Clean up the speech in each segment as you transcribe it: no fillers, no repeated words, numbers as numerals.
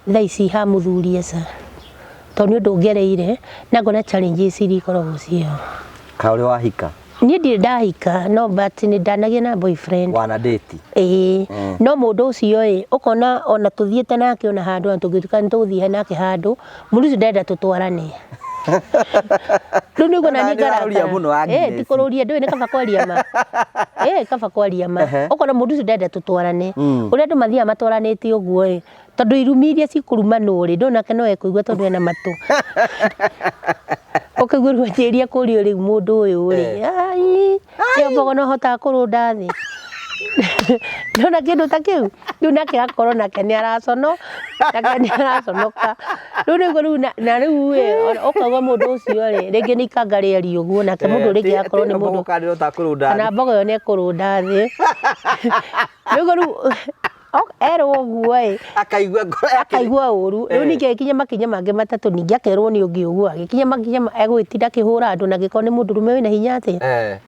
Thaa ici ha mũthuri aca, tondũ nĩ ũndũ ngereire na ngona challenges iria ikoragwo ciĩho. Ka ũrĩ wahika? Niĩ ndirĩ ndahika, no but nĩ ndanagĩa na boyfriend. Wana date? Ĩĩ. No mũndũ ũcio ĩ, ũkona ona tũthiĩte nake ona handũ, ona tũngĩtuĩka nĩ tũgũthiĩ nake handũ, mũndũ ũcio ndarenda tũtwarane. Rĩu nĩ ũguo nani Nĩ ũrarũria ngarakara. mũno, Ĩ, Agnes. ti kũrũria, ndũĩ nĩ kaba kwaria ma. Ĩ, kaba kwaria ma. Ũkona mũndũ ũcio ndarenda tũtwarane. Ũrĩa andũ mathiaga matwaranĩte ũguo ĩ, tondũ irumi iria cikũrumanwo rĩ, ndũĩ nake no ekũigua tondũ ena matũ. Ũkaigua rĩu anjĩrĩria kũrio rĩu mũndũ ũyũ rĩ, ai, ĩyo mbogo no hotaga kũrũnda thĩ. Ndona kĩndũ ta kĩu, rĩu nake agakorwo nake nĩ aracono, nake nĩ araconoka. Rĩu nĩguo rĩu na rĩu ĩ, ũkauga mũndũ ũcio rĩ, rĩngĩ nĩ ikanga rĩaria ũguo, nake mũndũ rĩngĩ agakorwo nĩ mũndũ kana mbogo ĩyo nĩ ĩkũrũnda thĩ. Nĩguo rĩu erwo ũguo ĩ, akaigua ngoro yake akaigua ũru. Rĩu ningĩ agĩkinya makinya mangĩ matatũ, ningĩ akerwo nĩ ũngĩ ũguo, agĩkinya makinya egũgĩtinda akĩhũra andũ, na angĩkorwo nĩ mũndũrũme wĩna hinya atĩa.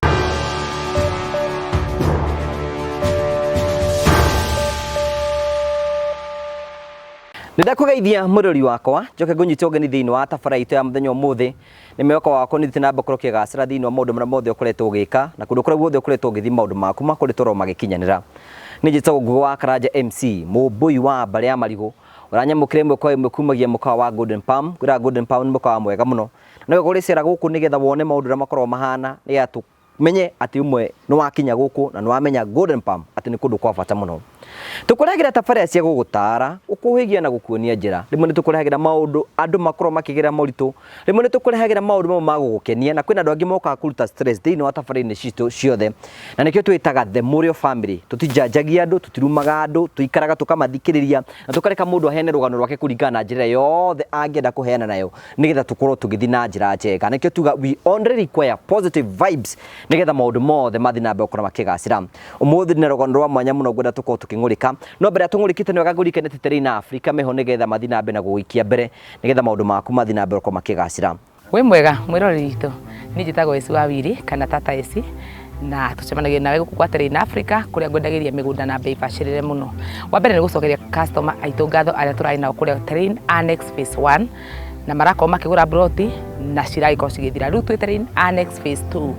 Nĩ ndakũgeithia mũrori wakwa, njoke ngũnyite ũgeni thĩinĩ wa tabara itũ ya mũthenya ũmũthĩ. Nĩ mwĩhoko wakwa nĩ ũthiĩte na mbere gũkorwo ũkĩgacĩra thĩinĩ wa maũndũ marĩa mothe ũkoretwo ũgĩka, na kũndũ kũrĩa guothe ũkoretwo ũgĩthiĩ maũndũ maku makoretwo oro magĩkinyanĩra. Niĩ njĩtagwo Ngugi wa Karanja MC, mũmbũi wa mbarĩ ya marigũ, ũranyamũkĩra ĩmwe kwa ĩmwe kumagia mũkawa wa Golden Palm. Ngwĩraga Golden Palm nĩ mũkawa mwega mũno. Na wega ũrĩcera gũkũ nĩgetha wone maũndũ ũrĩa makoragwo mahana, nĩgetha tũmenye atĩ ũmwe nĩ wakinya gũkũ na nĩ wamenya Golden Palm atĩ nĩ kũndũ kwa bata mũno. Tũkũrehagĩra tabarĩra cia gũgũtaara, gũkũhĩgia na gũkuonia njĩra. Rĩmwe nĩ tũkũrehagĩra maũndũ andũ makoragwo makĩgerera moritũ, rĩmwe nĩ tũkũrehagĩra maũndũ mamwe ma gũgũkenia, na kwĩna andũ angĩ mokaga kũruta stress thĩinĩ wa tabarĩra-inĩ citũ ciothe. Na nĩkĩo twĩtaga The Mũrĩo Family. Tũtijanjagia andũ, tũtirumaga andũ, tũikaraga tũkamathikĩrĩria na tũkareka mũndũ aheane rũgano rwake kũringana na njĩra yothe angĩenda kũheana nayo, nĩgetha tũkorwo tũgĩthiĩ na njĩra njega. Nĩkĩo tuga we only require positive vibes, nĩgetha maũndũ mothe mathiĩ na mbere gũkorwo makĩgacĩra. Ũmũthĩ ndĩna rũgano rwa mwanya mũno ngwenda tũkorwo tũkĩng'ũrĩka. No mbere ya tũng'ũrĩkĩte nĩ wega ngũririkanie atĩ Terei na Afrika meho nĩgetha mathiĩ na mbere na gũgũikia mbere, nĩgetha maũndũ maku mathiĩ na mbere gũkorwo makĩgacĩra. Wĩ mwega mwĩroreri witũ, niĩ njĩtagwo Esi wa Wiri kana Tata Esi, na tũcemanagia nawe gũkũ gwa Terei na Afrika kũrĩa ngwendagĩria mĩgũnda na mbei bacĩrĩre mũno. Wa mbere nĩ gũcokeria customer aitũ ngatho arĩa tũrarĩ nao kũrĩa Terrain Annex Phase 1, na marakorwo makĩgũra mburoti na ciragĩkorwo cigĩthira. Rĩu twĩ Terrain Annex Phase 2.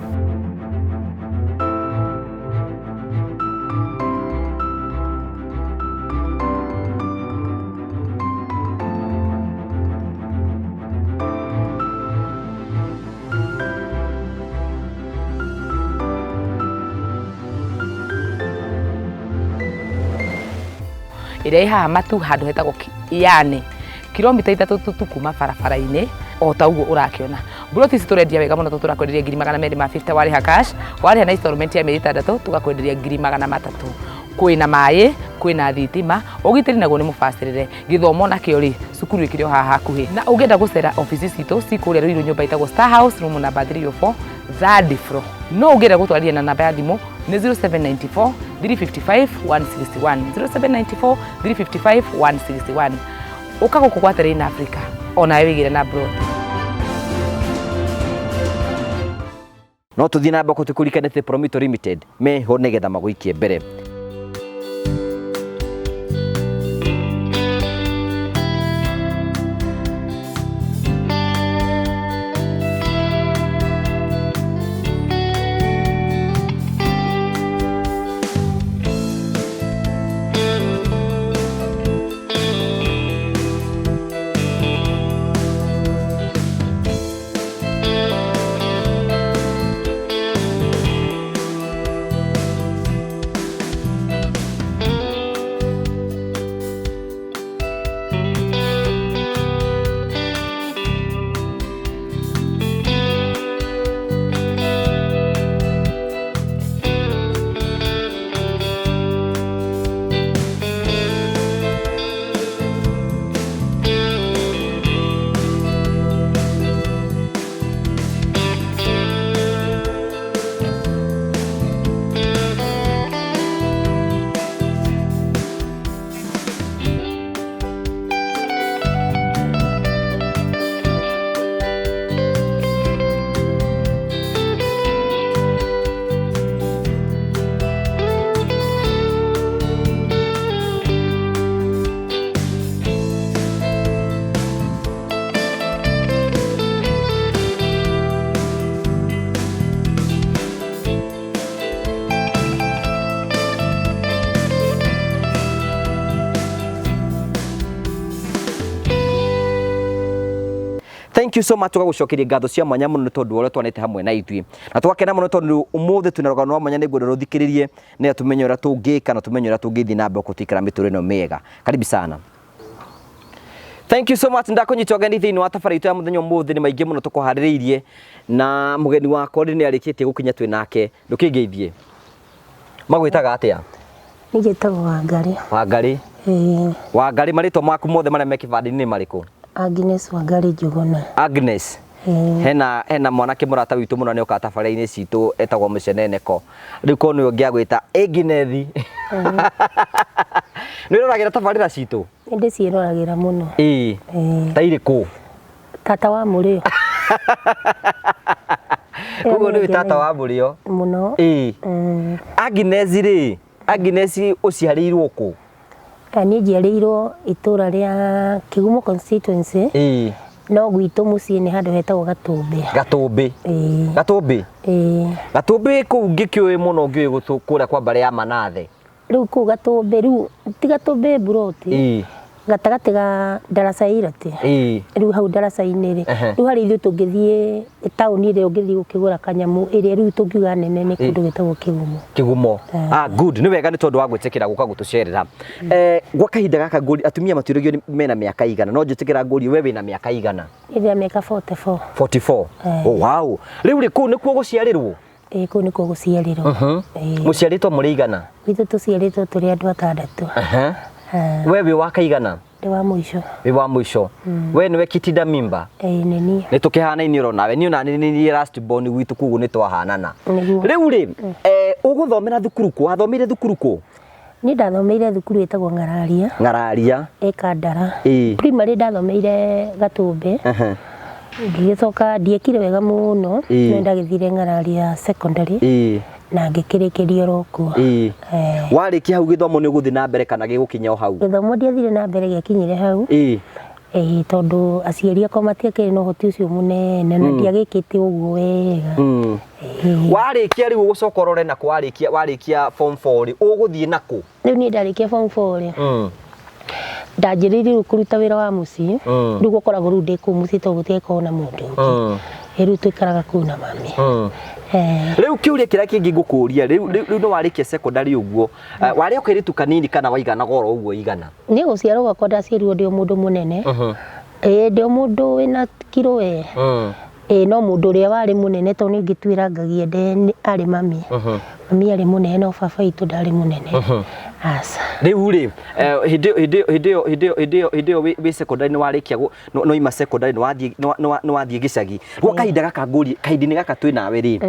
Ĩrĩa ĩ haha Matu handũ hetagwo Yani, kilomita 3 tu kuma barabara-inĩ o ta ũguo ũrakĩona. Mburoti ici tũrendia wega mũno tondũ tũrakwenderia ngiri magana merĩ ma 50 warĩha cash, warĩha na installment ya mĩeri 6 tũgakwenderia ngiri magana matatũ. Kwĩna maĩ, kwĩna thitima, ũgitĩri naguo nĩ mũbacĩrĩre. Gĩthomo nakĩo rĩ, cukuru ĩkĩrĩ o haha hakuhĩ. Na ũngĩenda gũcera obici citũ ci kũrĩa Ruiru nyũmba ĩtagwo Star House room number 304 third floor. No ũngĩenda gũtwarĩria na namba ya thimũ nĩ 0794 355 161, 0794 355 161. Ũka gũkũ gwa Terrain Africa onawe wĩgĩre na mburoti. No tũthiĩ na mbere tũkũririkane atĩ Promito Limited meho nĩgetha magũikie mbere. Thank you so much, tũgagũcokeria ngatho cia mwanya mũno nĩ tondũ wa ũrĩa twanĩte hamwe na ithuĩ, na twakena mũno tondũ ũmũthĩ twĩna rũgano rwa mwanya. Nĩngwenda rũthikĩrĩrie nĩgetha tũmenye ũrĩa tũngĩka na tũmenye ũrĩa tũngĩthiĩ na mbere gũtũikara mĩtũrĩre ĩno mĩega. Karibu sana. Thank you so much. Ndakũnyita ũgeni thĩinĩ wa tabarĩra itũ ya mũthenya ũmũthĩ. Nĩ maingĩ mũno tũkũharĩrĩirie, na mũgeni wakwa rĩ nĩ arĩkĩtie gũkinya, twĩ nake. Ndũkĩngeithie, magwĩtaga atĩa? Niĩ njĩtagwo Wangarĩ. Wangarĩ? Ĩĩ. Wangarĩ, marĩtwa maku mothe marĩa me kĩbandĩ-inĩ nĩ marĩkũ? Agnes Wangarĩ Njũgũna. Agnes. Ĩĩ. Hena mwanake mũrata witũ mũno nĩ okaga tabarĩra-inĩ citũ, etagwo Mũceneneko. Rĩu korwo nĩwe ũngĩagwĩta Agnes. Nĩ ũroragĩra tabarĩra citũ? Nĩ ndĩciĩroragĩra mũno. Ĩĩ. Ĩĩ. Ta irĩkũ? Tata wa Mũrĩo. Koguo nĩwe tata wa Mũrĩo? Mũno. Ĩĩ. Agnes rĩ, Agnes ũciarĩirwo kũ? Niĩ njiarĩirwo itũra rĩa Kĩgumo constituency. No gwitũ mũciĩ nĩ handũ hetagwo Gatũmbĩ. Gatũmbĩ? Ĩĩ. Gatũmbĩ? Ĩĩ. Gatũmbĩ kũu ngĩkĩũĩ mũno, ngĩũĩ kũrĩa kwa mbarĩ ya Manathe. Rĩu kũu Gatũmbĩ, rĩu ti Gatũmbĩ mburoti. Gatagatĩ ga ndaraca ya Irati. Rĩu hau ndaraca-inĩ rĩ, rĩu harĩa ithuĩ tũngĩthiĩ taũni ĩrĩa ũngĩthiĩ gũkĩgũra kanyamũ, ĩrĩa rĩu tũngiuga nene nĩ kũndũ gwĩtagwo Kĩgumo. Kĩgumo. Ah, good. Nĩ wega nĩ tondũ wa gwĩtĩkĩra gũka gũtũcerera. Gwa kahinda gaka ngũri, atumia matiũragio nĩ mena mĩaka igana, no njĩtĩkĩra ngũrie we wĩna mĩaka igana? Niĩ ndĩna mĩaka 44. 44. Oh, wow. Rĩu rĩ, kũu nĩkuo gũciarĩrwo? Ĩĩ, kũu nĩkuo gũciarĩrwo. Ĩĩ. Mũciarĩtwo mũrĩ igana? Gwitũ tũciarĩtwo tũrĩ andũ atandatũ. We wĩ wa kaigana? Ndĩ wa mũico. Wĩ wa mũico. We nĩwe kitinda mimba? Ĩĩ, nĩ niĩ. Nĩ tũkĩhanaine oro nawe. Niĩ ona nĩ niĩ last born gwitũ, koguo nĩ twahanana. Nĩguo. Rĩu rĩ, ũgũthomera thukuru kũ? Wathomeire thukuru kũ? Niĩ ndathomeire thukuru ĩtagwo Ng'araria. Ng'araria. Ĩ Kandara. Primary ndathomeire Gatũmbĩ. Ngĩgĩcoka ndiekire wega mũno, no ndagĩthire Ng'araria secondary. Na ngĩkĩrĩkĩria oro kuo. Warĩkia hau gĩthomo nĩ ũgũthiĩ na mbere kana gĩgũkinya o hau? Gĩthomo ndiathire na mbere, gĩakinyire hau. Ĩĩ, tondũ aciari akwa matiakĩrĩ na ũhoti ũcio mũnene na ndiagĩkĩte ũguo wega. Warĩkia rĩu ũgũcoka ũrore nakũ? Warĩkia form 4 rĩ, ũgũthiĩ nakũ? Rĩu niĩ ndarĩkia form 4 rĩ, ndanjĩrĩirie rĩu kũruta wĩra wa mũciĩ. Rĩu gũkoragwo rĩu ndĩ kũu mũciĩ tondũ gũtiagĩkoragwo na mũndũ ũngĩ. Ĩ, rĩu tũikaraga kũu na mami. Rĩu kĩũria kĩrĩa kĩngĩ ngũkũria, rĩu nĩ warĩkia secondary ũguo, warĩ o kairĩtu kanini kana waiganaga oro ũguo igana? Niĩ gũciarwo gwakwa ndaciarirwo ndĩ o mũndũ mũnene. Ĩĩ, ndĩ o mũndũ wĩna kiro we. Ĩĩ, no mũndũ ũrĩa warĩ mũnene tondũ nĩ ngĩtuĩrangagia nde arĩ mami. Mami arĩ mũnene no baba witũ ndarĩ mũnene. Aca. Rĩu rĩ, hĩndĩ ĩyo hĩndĩ ĩyo hĩndĩ ĩyo hĩndĩ ĩyo hĩndĩ ĩyo wĩ secondary nĩ warĩkia nĩ waima secondary, nĩ wathiĩ gĩcagi. Gwa kahinda gaka ngũrie, kahinda-inĩ gaka twĩ nawe rĩ,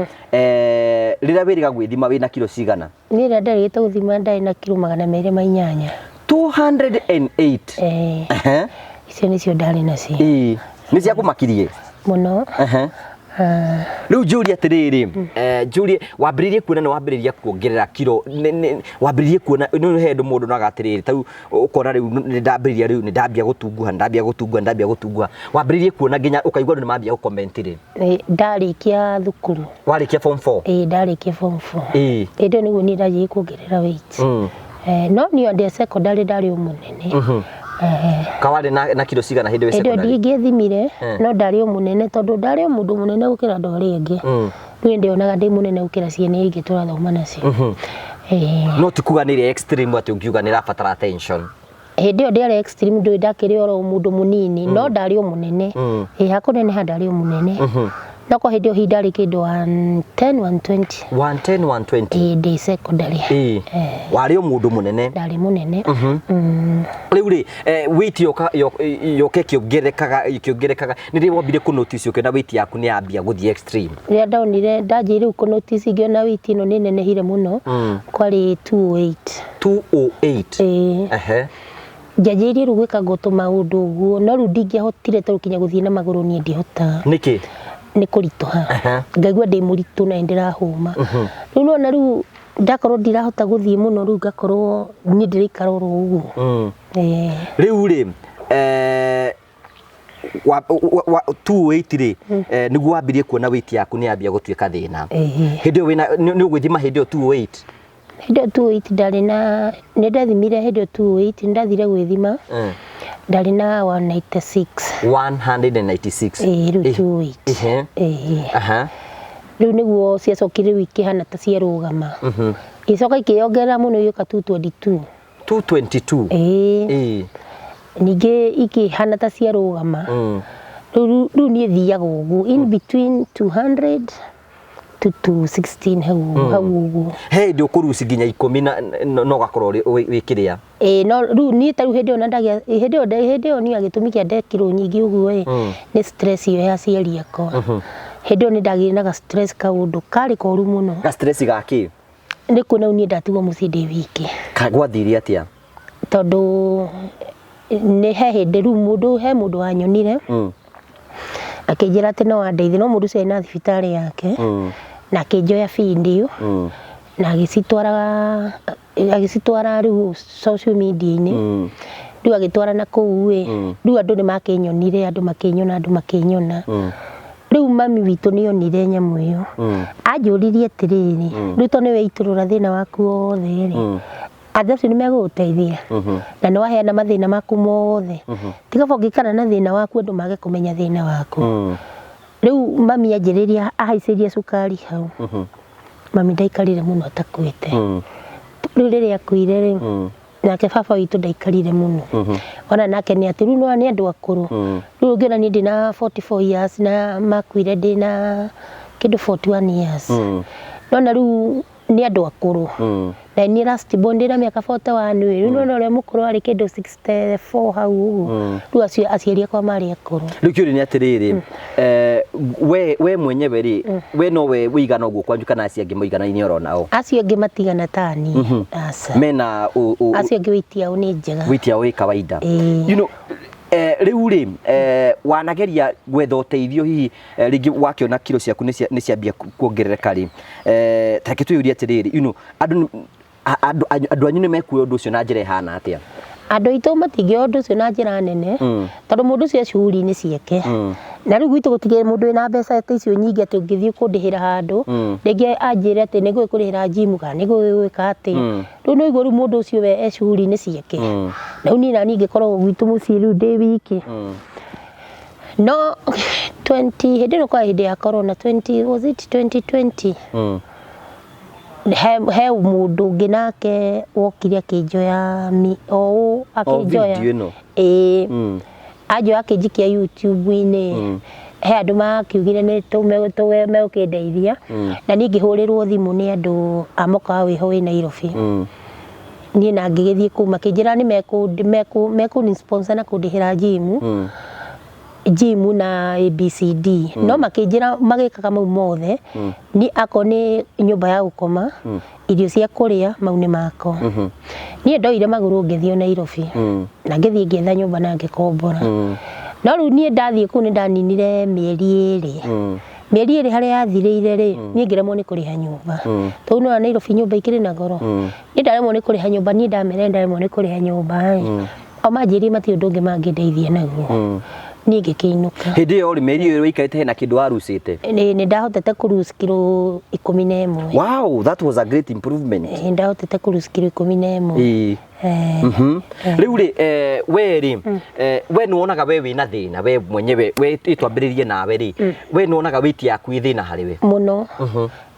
rĩrĩa wĩrĩga gwĩthima wĩna kiro cigana? Niĩ rĩrĩa ndarĩgĩte gũthima ndarĩ na kiro 208. 208? Ĩĩ. Icio nĩcio ndarĩ nacio. Ĩĩ. Nĩ ciakũmakirie? Mũno. Rĩu njũrie atĩrĩrĩ, njũrie, wambĩrĩirie kuona nĩ wambĩrĩria kuongerera kiro, wambĩrĩirie kuona nĩ he ũndũ mũndũ onaga atĩrĩrĩ, ta rĩu ũkona rĩu nĩ ndambĩrĩria, rĩu nĩ ndambia gũtunguha, nĩ ndambia gũtunguha, nĩ ndambia gũtunguha. Wambĩrĩirie kuona nginya ũkaigua andũ nĩ mambia gũ comment rĩ? Ndarĩkia thukuru. Warĩkia form 4? Ĩĩ, ndarĩkia form 4. Hĩndĩ ĩyo nĩguo niĩ ndanjirie kuongerera weight. No niĩ ndĩ secondary ndarĩ o mũnene. Kawarĩ na kiro cigana hĩndĩ ĩyo Hĩndĩ ĩyo secondary? ndingĩthimire, no ndarĩ o mũnene tondũ ndarĩ o mũndũ mũnene gũkĩra andũ arĩa angĩ. Niĩ ndionaga ndĩ mũnene gũkĩra ciana iria ingĩ tũrathoma nacio. No ti kuga nĩ ĩrĩa extreme atĩ ũngiuga nĩ ĩrabatara attention. Hĩndĩ ĩyo ndĩarĩ extreme, ndũĩ ndakĩrĩ oro mũndũ mũnini, no ndarĩ o mũnene. Ĩĩ, hakũneneha ndarĩ o mũnene. No kwa hĩndĩ ĩyo hihi ndarĩ kĩndũ 110, 120. 110, 120? Ĩĩ, ndĩ secondary. Ĩĩ. Warĩ o mũndũ mũnene. Ndarĩ mũnene. Rĩu rĩ, weight yoka ĩkĩongerekaga, ĩkĩongerekaga, nĩ rĩ wambire kũ notice ũkĩona weight yaku nĩ yambia gũthiĩ extreme? Rĩrĩa ndonire ndanjĩrĩirie rĩu kũ notice ngĩona weight ĩno nĩ nenehire mũno, kwarĩ 208. 208? Ĩĩ. Njanjĩrĩirie rĩu gwĩka ngo tũmaũndũ ũguo, no rĩu ndingĩahotire tondũ kinya gũthiĩ na magũrũ niĩ ndihotaga. Nĩkĩ? Nĩ kũritũha. Ngaigua ndĩ mũritũ na nĩ ndĩrahũma. Rĩu nĩwona rĩu ndakorwo ndirahota gũthiĩ mũno, rĩu ngakorwo niĩ ndĩraikara oro ũguo. Rĩu rĩ, 208 rĩ, nĩguo wambirie kuona weight yaku nĩ yambia gũtuĩka thĩna. Hĩndĩ ĩyo wĩna, nĩ ũgwĩthima hĩndĩ ĩyo 208? Hĩndĩ ĩyo 208 ndarĩ na, nĩ ndathimire hĩndĩ ĩyo 208, nĩ ndathire gwĩthima. Ndarĩ na 196. 196. Ĩĩ, rĩu 28. Ĩĩ. Rĩu nĩguo ciacokire rĩu ikĩhana ta ciarũgama. Igĩcoka ikĩyongerera mũno igĩũka 222. 222. Ĩĩ. Ningĩ ikĩhana ta ciarũgama. Rĩu rĩu niĩ thiaga ũguo in between 200 to 216, hau hau ũguo. He hĩndĩ ũkũruci nginya 10 na no ũgakorwo wĩ kĩrĩa. Ĩĩ, no rĩu niĩ ta rĩu hĩndĩ ĩyo na ndagĩa hĩndĩ ĩyo niĩ gĩtũmi kĩa ndekirwo nyingĩ ũguo ĩ nĩ stress ĩyo ya aciari akwa. Hĩndĩ ĩyo nĩ ndagĩire na ga stress kaũndũ karĩ koru mũno. Ga stress gakĩ? Nĩ kuona rĩu niĩ ndatigwo mũciĩ ndĩ wiki. Gwathire atĩa? Tondũ nĩ he hĩndĩ rĩu mũndũ he mũndũ wanyonire akĩnjĩra atĩ no andeithie, no mũndũ ũcio arĩ na thibitarĩ yake na akĩnjoya video na agĩcitwara rĩu social media-inĩ. Rĩu agĩtwara na kũu ĩ, rĩu andũ nĩ makĩnyonire, andũ makĩnyona, andũ makĩnyona. Rĩu mami witũ nĩ onire nyamũ ĩyo, anjũririe atĩrĩrĩ, rĩu to nĩwe itũrũra thĩna waku wothe rĩ, andũ acio nĩ megũgũteithia na nĩ waheana mathĩna maku mothe? Tiga ũngĩikara na thĩna waku, andũ mage kũmenya thĩna waku. Rĩu mami anjĩrĩria ahaicĩria cukari hau. Mami ndaikarire mũno atakuĩte. Rĩu rĩrĩa akuire rĩ, nake baba witũ ndaikarire mũno ona nake, nĩ atĩ rĩu nĩwona nĩ andũ akũrũ. Rĩu ũngĩona niĩ ndĩna 44 years na makuire ndĩna kĩndũ 41 years, nona rĩu nĩ andũ akũrũ na niĩ last born ndĩna mĩaka 41 rĩ. Rĩu nona ũrĩa mũkũrũ arĩ kĩndũ 64 hau ũguo. Rĩu acio aciari akwa marĩ akũrũ. Rĩu kĩũria nĩ atĩrĩrĩ, we mwenyewe rĩ, we nowe wĩigana ũguo kwanyu kana acio angĩ mũiganaine oro nao? Acio angĩ matigana ta niĩ, aca. Mena Acio angĩ weight yao nĩ njega. Weight yao ĩ kawaida. Ĩĩ. Rĩu rĩ, wanageria gwetha ũteithio hihi, rĩngĩ wakĩona kiro ciaku nĩ ciambia kuongerereka rĩ, ta reke twĩyũrie atĩrĩrĩ, andũ andũ anyu nĩ mekuoya ũndũ ũcio na njĩra ĩhana atĩa? Andũ aitũ matingĩoya ũndũ ũcio na njĩra nene, tondũ mũndũ ũcio e shughuli-inĩ ciake. Na rĩu gwitũ gũtikĩrĩ mũndũ wĩna mbeca ta icio nyingĩ atĩ ũngĩthiĩ kũndĩhĩra handũ, rĩngĩ anjĩre atĩ nĩ ngũgĩkũrĩhĩra gym kana nĩ ngũgĩgwĩka atĩ. Rĩu nĩ ũigua rĩu mũndũ ũcio we e shughuli-inĩ ciake. Na rĩu niĩ naniĩ ngĩkoragwo gwitũ mũciĩ rĩu ndĩ wiki. No 20 hĩndĩ ĩno kwa hĩndĩ ya corona, 20, was it 2020, he mũndũ ũngĩ nake wokire akĩnjoya o ũũ akĩnjoya. Video ĩno? Ĩĩ. Anjoya akĩnjikia YouTube-inĩ. He andũ makiugire nĩ megũkĩndeithia, na niĩ ngĩhũrĩrwo thimũ nĩ andũ a mũkawa wĩho wĩ Nairobi. Niĩ na ngĩgĩthiĩ kũu, makĩnjĩra nĩ mekũni sponsor na kũndĩhĩra gym na ABCD, no makĩnjĩra magĩkaga mau mothe niĩ akorwo nĩ nyũmba ya gũkoma, irio cia kũrĩa, mau nĩ makwa. Niĩ ndoire magũrũ ngĩthiĩ Nairobi na ngĩthiĩ ngĩetha nyũmba na ngĩkombora. No rĩu niĩ ndathiĩ kũu nĩ ndaninire mĩeri 2. Mĩeri 2 harĩa yathirĩire rĩ, niĩ ngĩremwo nĩ kũrĩha nyũmba, tondũ nĩwona Nairobi nyũmba ikĩrĩ na goro. Niĩ ndaremwo nĩ kũrĩha nyũmba, niĩ ndamera ndaremwo nĩ kũrĩha nyũmba ĩ, o manjĩrire matirĩ ũndũ ũngĩ mangĩndeithia naguo. Niĩ ngĩkĩinũka. Hĩndĩ ĩyo rĩ, mĩeri ĩyo wĩikarĩte, hena kĩndũ warucĩte? Nĩ ndahotete kũ lose kiro 11. Wow, that was a great improvement. Nĩ ndahotete kũ lose kiro 11. Rĩu rĩ, we rĩ, we nĩ wonaga we wĩna thĩna we mwenyewe? We ĩtwambĩrĩrie nawe rĩ, we nĩ wonaga weight yaku ĩ thĩna harĩ we? Mũno.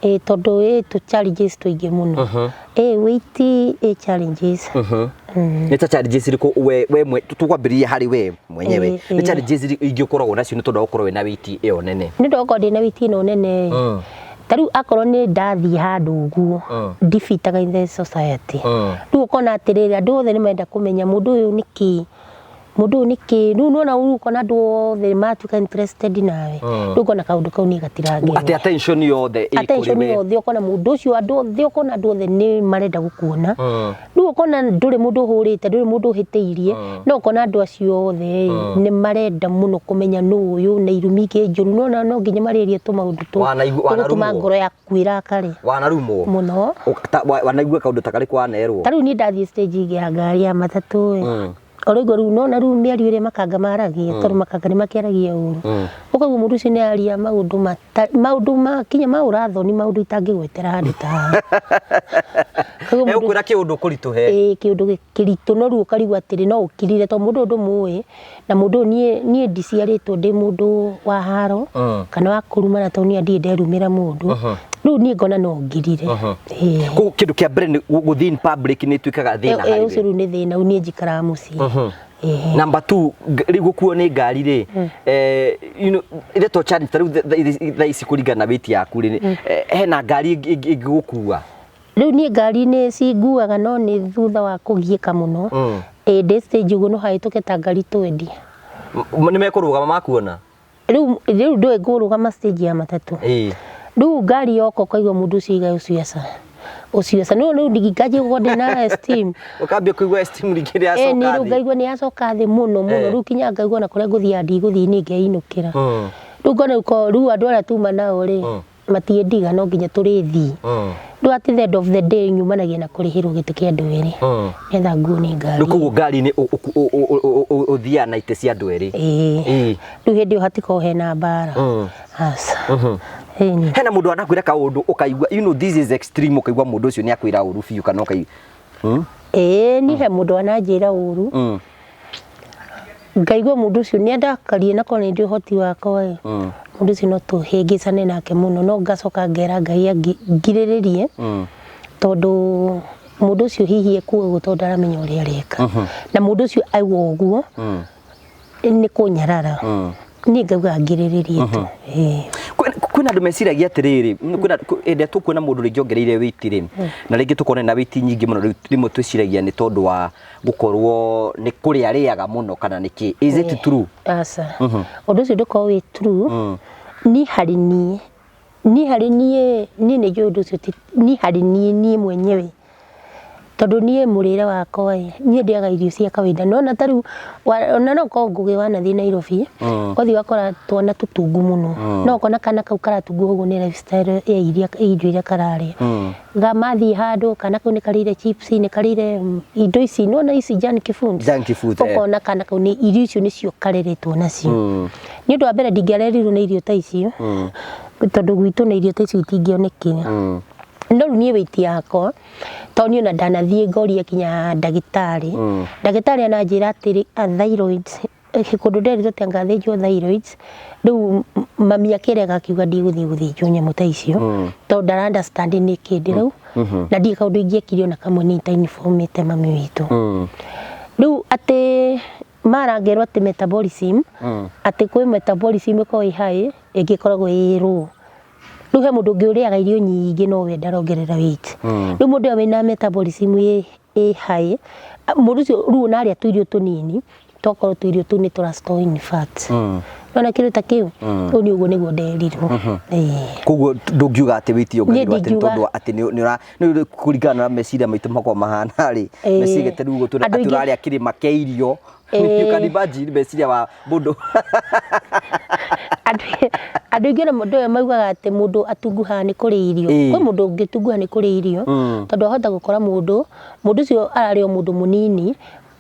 Ĩ, tondũ ĩ tũ challenges tũingĩ mũno. Ĩ weight ĩ challenges. Nĩ ta challenges irĩkũ we tũkwambĩrĩria harĩ we mwenyewe? Nĩ challenges irĩkũ ingĩ ũkoragwo nacio nĩ tondũ wa gũkorwo wĩna weight ĩyo nene? Nĩ ũndũ wa gũkorwo ndĩna weight ĩno nene, ta rĩu akorwo nĩ ndathiĩ handũ ũguo, ndibitaga in the society. Rĩu ũkona atĩrĩrĩ, andũ othe nĩ marenda kũmenya mũndũ ũyũ nĩ kĩ, mũndũ ũyũ nĩ kĩ. Rĩu nĩwona, rĩu ũkona andũ othe matuĩka interested nawe. Rĩu ũkona kaũndũ kau niĩ gatirangenia. Atĩ attention yothe ĩ kũrĩ Attention we. yothe, ũkona mũndũ ũcio, andũ othe, ũkona andũ othe nĩ marenda gũkuona. Rĩu ũkona ndũrĩ mũndũ ũhũrĩte, ndũrĩ mũndũ ũhĩtĩirie, no ũkona andũ acio othe nĩ marenda mũno kũmenya nũ ũyũ, na irumi ingĩ njũru. Nĩwona no nginya marĩrie tũmaũndũ tũgũtũma Wanarumwo? ngoro yaku ĩrakare. Wanarumwo? Mũno. Wanaigua kaũndũ ta karĩkũ wanerwo? Ta rĩu niĩ ndathiĩ stage ya ngari ya matatũ ĩ, Ũraigua rĩu nona rĩu mĩario ĩrĩa makanga maragia, tondũ makanga nĩ makĩaragia ũru, ũkaigua mũndũ ũcio nĩ aria maũndũ maũndũ ma kinya ma ũrathoni, maũndũ itangĩgwetera handũ ta haha. Ũkaigua mũndũ- Egũkwĩra kĩũndũ kũritũhe. Ĩĩ, kĩũndũ kĩritũ, no rĩu ũkarigwo atĩrĩ, no ũkirire tondũ mũndũ ũyũ ndũmũĩ, na mũndũ ũyũ niĩ ndiciarĩtwo ndĩ mũndũ wa haro kana wa kũrumana, tondũ niĩ ndirĩ nderumĩra mũndũ. Rĩu niĩ ngona no ngirire. Ĩĩ. Koguo kĩndũ kĩa mbere nĩ gũthiĩ in public nĩ ĩtuĩkaga thĩna harĩ Ũcio we. rĩu nĩ thĩna, rĩu niĩ njikaraga mũciĩ. Ĩĩ. Number two, rĩu gũkuo nĩ ngari rĩ, ĩrĩa to challenge ta rĩu thaa ici kũringana na weight yaku rĩ, hena ngari ĩngĩgũkua? Rĩu niĩ ngari nĩ cinguaga, no nĩ thutha wa kũgiĩka mũno. Ĩĩ, ndĩ stage ũguo no hahĩtũke ta ngari 20. Nĩ mekũrũgama makuona? Rĩu ndũĩ ngũrũgama stage ya matatũ. Rĩu ngari yoka ũkaigua mũndũ ũcio aiga ũcio aca. Ũcio aca. No rĩu ndingĩkanjia gũkorwo ndĩna esteem. Ũkambia kũigua esteem rĩngĩ nĩ yacoka Ĩĩ, rĩu thĩ. ngaigua nĩ yacoka thĩ mũno mũno. Rĩu kinya ngaigua ona kũrĩa ngũthiaga ndigũthiĩ niĩ ngeinũkĩra. Rĩu ngona rĩu andũ arĩa tuma nao rĩ, matiendiga no nginya tũrĩthiĩ. Rĩu at the end of the day nyumanagia na kũrĩhĩrwo gĩtĩ kĩa andũ erĩ, nĩgetha nguo nĩ ngari. Rĩu koguo ngari-inĩ ũthiaga na itĩ cia andũ erĩ? Ĩĩ. Rĩu hĩndĩ ĩyo hatikoragwo hena mbara. Aca. Ĩni. Hena mũndũ anakwĩra kaũndũ ũkaigua, you know this is extreme, ũkaigua mũndũ ũcio nĩ akwĩra ũru biũ kana ũkaigua? Ĩĩ, niĩ he mũndũ ananjĩra ũru. Ngaigua mũndũ ũcio nĩ andakarie, na korwo nĩ ndĩ ũhoti wakwa ĩ, mũndũ ũcio no tũhĩngĩcane nake mũno, no ngacoka ngera Ngai angirĩrĩrie, tondũ mũndũ ũcio hihi ekuga ũguo tondũ ndaramenya ũrĩa areka, na mũndũ ũcio aigua ũguo nĩ kũnyarara, niĩ ngauga ngirĩrĩrie tu. Ĩĩ. Kwĩna andũ meciragia atĩrĩrĩ, kwĩna hĩndĩ ĩrĩa tũkuona mũndũ rĩngĩ ongereire weight rĩ, na rĩngĩ tũkona ena weight nyingĩ mũno, rĩu rĩmwe twĩciragia nĩ tondũ wa gũkorwo nĩ kũrĩa arĩaga mũno kana nĩ kĩ. Is it true? Aca, ũndũ ũcio ndũkoragwo wĩ true. Niĩ harĩ niĩ, niĩ harĩ niĩ, niĩ nĩ njũĩ ũndũ ũcio ti, niĩ harĩ niĩ, niĩ mwenyewe, tondũ niĩ mũrĩre wakwa ĩ, niĩ ndĩaga irio cia kawaida. Nĩwona ta rĩu, ona no ũkorwo Ngũgĩ wanathiĩ Nairobi, ũgathiĩ ũgakora twana tũtungu mũno, no ũkona kana kau karatunguha ũguo nĩ lifestyle ya irio iria kararĩa. Mathiĩ handũ, kana kau nĩ karĩire chips, nĩ karĩire indo ici, nĩwona ici junk foods. Junk food, eh. Ũkona kana kau nĩ irio icio nĩcio kareretwo nacio. Nĩ ũndũ wa mbere ndingĩarerirwo na irio ta icio, tondũ gwitũ na irio ta icio itingĩonekire. No rĩu niĩ weight yakwa, tondũ niĩ ona ndanathiĩ ngoria kinya ndagĩtarĩ, ndagĩtarĩ ananjĩra atĩrĩ, thyroids, kũndũ nderirwo atĩ anga thĩnjwo thyroids, rĩu mami akĩrega akiuga ndigũthiĩ gũthĩnjwo nyamũ ta icio, tondũ ndara understand nĩkĩ ndĩrau, na ndirĩ kaũndũ ingĩekire ona kamwe nĩ ita-informĩte mami witũ. Rĩu atĩ marangerwo atĩ metabolism, atĩ kwĩ metabolism ĩkoragwo ĩ high, ĩngĩ ĩkoragwo ĩ low. Rĩu he mũndũ ũngĩ ũrĩaga irio nyingĩ no we ndarongerera weight. Rĩu mũndũ ũrĩa wĩna metabolism ĩ high, mũndũ ũcio rĩu ona arĩa tũirio tũnini, tokorwo tũirio tũu nĩ tũra store in fat. Nĩwona kĩndũ ta kĩu? Ũũ nĩ ũguo nĩguo nderirwo. Ĩĩ. Koguo ndũngiuga atĩ weight yongereirwo atĩ nĩ ndingiuga. tondũ atĩ nĩ kũringana na meciria maitũ makoragwo mahana rĩ, meciria ta rĩu ũguo Andũ atĩ aingĩ- ũrarĩa kĩrĩma kĩa irio. You can imagine meciria wa mũndũ. Andũ aingĩ ona mũndũ ũyũ maugaga atĩ mũndũ atunguhaga nĩ kũrĩa irio. Kwĩ mũndũ ũngĩtunguha nĩ kũrĩa irio, tondũ ahota gũkora mũndũ, mũndũ ũcio ararĩ o mũndũ mũnini,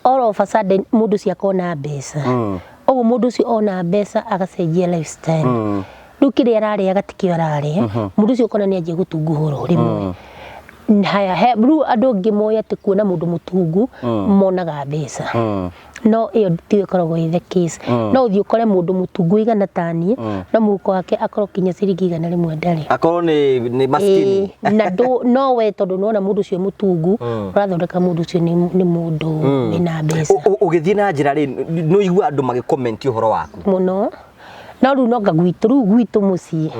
all of a sudden mũndũ ũcio akona mbeca. Ũguo mũndũ ũcio ona mbeca agacenjia lifestyle. Rĩu kĩrĩa ararĩaga tikĩo ararĩa, mũndũ ũcio ũkona nĩ anjia gũtunguha oro rĩmwe. Haya, rĩu andũ angĩ moĩ atĩ kuona mũndũ mũtungu monaga mbeca. No ĩyo tiyo ĩkoragwo ĩ the case. No ũthiĩ ũkore mũndũ mũtungu ũigana ta niĩ, no mũhuko wake akorwo kinya ciringi 100 ndarĩ. Akorwo nĩ maskini. Ĩĩ, na no we tondũ nĩwona mũndũ ũcio mũtungu, ũrathondeka mũndũ ũcio nĩ mũndũ wĩna mbeca. Ũgĩthiĩ na njĩra rĩ, nĩ ũiguaga andũ magĩ comment ũhoro waku? Mũno. No rĩu no nga gwitũ, rĩu gwitũ mũciĩ.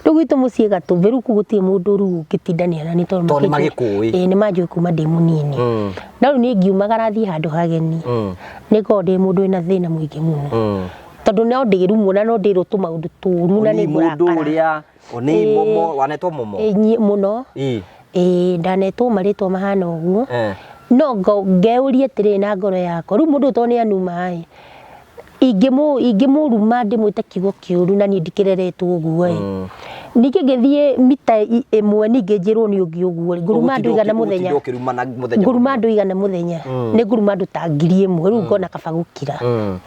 Rĩu gwitũ mũciĩ Gatũmbĩ, rĩu kũu gũtirĩ mũndũ rĩu ũngĩtindania nani tondũ Tondũ nĩ makĩnjũĩ. magĩkũĩ. Ĩĩ, nĩ manjũĩ kuma ndĩ mũnini. No rĩu niĩ ngiumagara thiĩ handũ hageni, nĩ ngoragwo ndĩ mũndũ wĩna thĩna mũingĩ mũno. Tondũ no ndĩrumwo na no ndĩrwo tũmaũndũ tũru na Nĩ nĩ mũndũ ngũrakara. ũrĩa, nĩ momo, wanetwo momo? Ĩĩ, niĩ mũno. Ĩĩ, ndanetwo marĩtwa mahana ũguo. No ngeuria atĩrĩrĩ na ngoro yakwa, rĩu mũndũ ũyũ tondũ nĩ anuma ĩ, ingĩmũruma ndĩmwĩte kiugo kĩũru na niĩ ndikĩreretwo ũguo ĩ, Ningĩ ngĩthiĩ mita 1 ningĩ njĩrwo nĩ ũngĩ ũguo rĩ, ngũruma andũ igana mũthenya. Ũgũtinda ũkĩrumana mũthenya. Ngũruma andũ igana mũthenya, nĩ ngũruma andũ ta 1000, rĩu ngona kaba gũkira.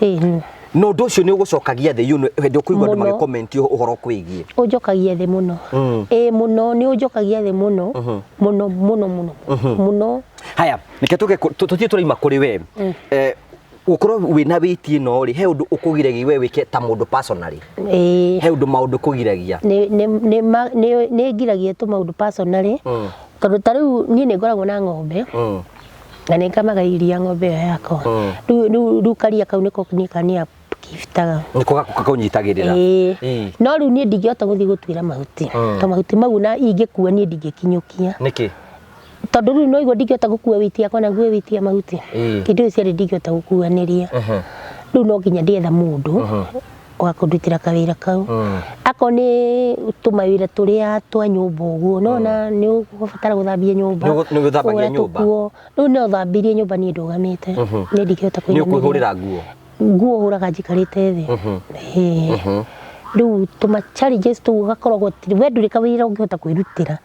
Ĩĩ. Na ũndũ ũcio nĩ ũgũcokagia thĩ, you know, hĩndĩ ũkũigua andũ Mũno. magĩcomment ũhoro ũkwĩgiĩ. Ũnjokagia thĩ mũno. Ĩĩ mũno, nĩ ũnjokagia thĩ mũno mũno mũno mũno mũno. Haya, reke tũke tũthiĩ tũraima kũrĩ we. Gũkorwo wĩna weight ĩno rĩ, he ũndũ ũkũgiragia we wĩke ta mũndũ personally? Ĩĩ. He ũndũ maũndũ kũgiragia? Nĩ ngiragia tũmaũndũ personally, tondũ ta rĩu niĩ nĩ ngoragwo na ng'ombe na nĩ ngamaga iria ng'ombe ĩyo yakwa. Rĩu karia kau nĩko niĩ kania kibitaga. Nĩko gakũnyitagĩrĩra. Ĩĩ. Ĩĩ. No rĩu niĩ ndingĩhota gũthiĩ gũtuĩra mahuti, to mahuti mau na ingĩkua niĩ ndingĩkinyũkia. Nĩkĩ? Tondũ rĩu no igua ndingĩhota gũkua weight yakwa na ngue weight ya mahuti. Kĩndũ gĩcio cierĩ ndingĩhota gũkuanĩria. Rĩu no nginya ndĩetha mũndũ wa kũndutĩra kawĩra kau. Akorwo nĩ tũmawĩra tũrĩa twa nyũmba ũguo, nona nĩ ũgũbatara gũthambia nyũmba. Nĩ ũgũthambagia kũhũra nyũmba? tũkuo. Rĩu no thambirie nyũmba niĩ ndũgamĩte. Niĩ ndingĩhota Nĩ kũinamĩrĩra. ũkwĩhũrĩra nguo? Nguo hũraga njikarĩte thĩ. Ĩĩ. Rĩu tũma challenges tũu ũgakorwo gũtirĩ, we ndũrĩ kawĩra ũngĩhota kwĩrutĩra,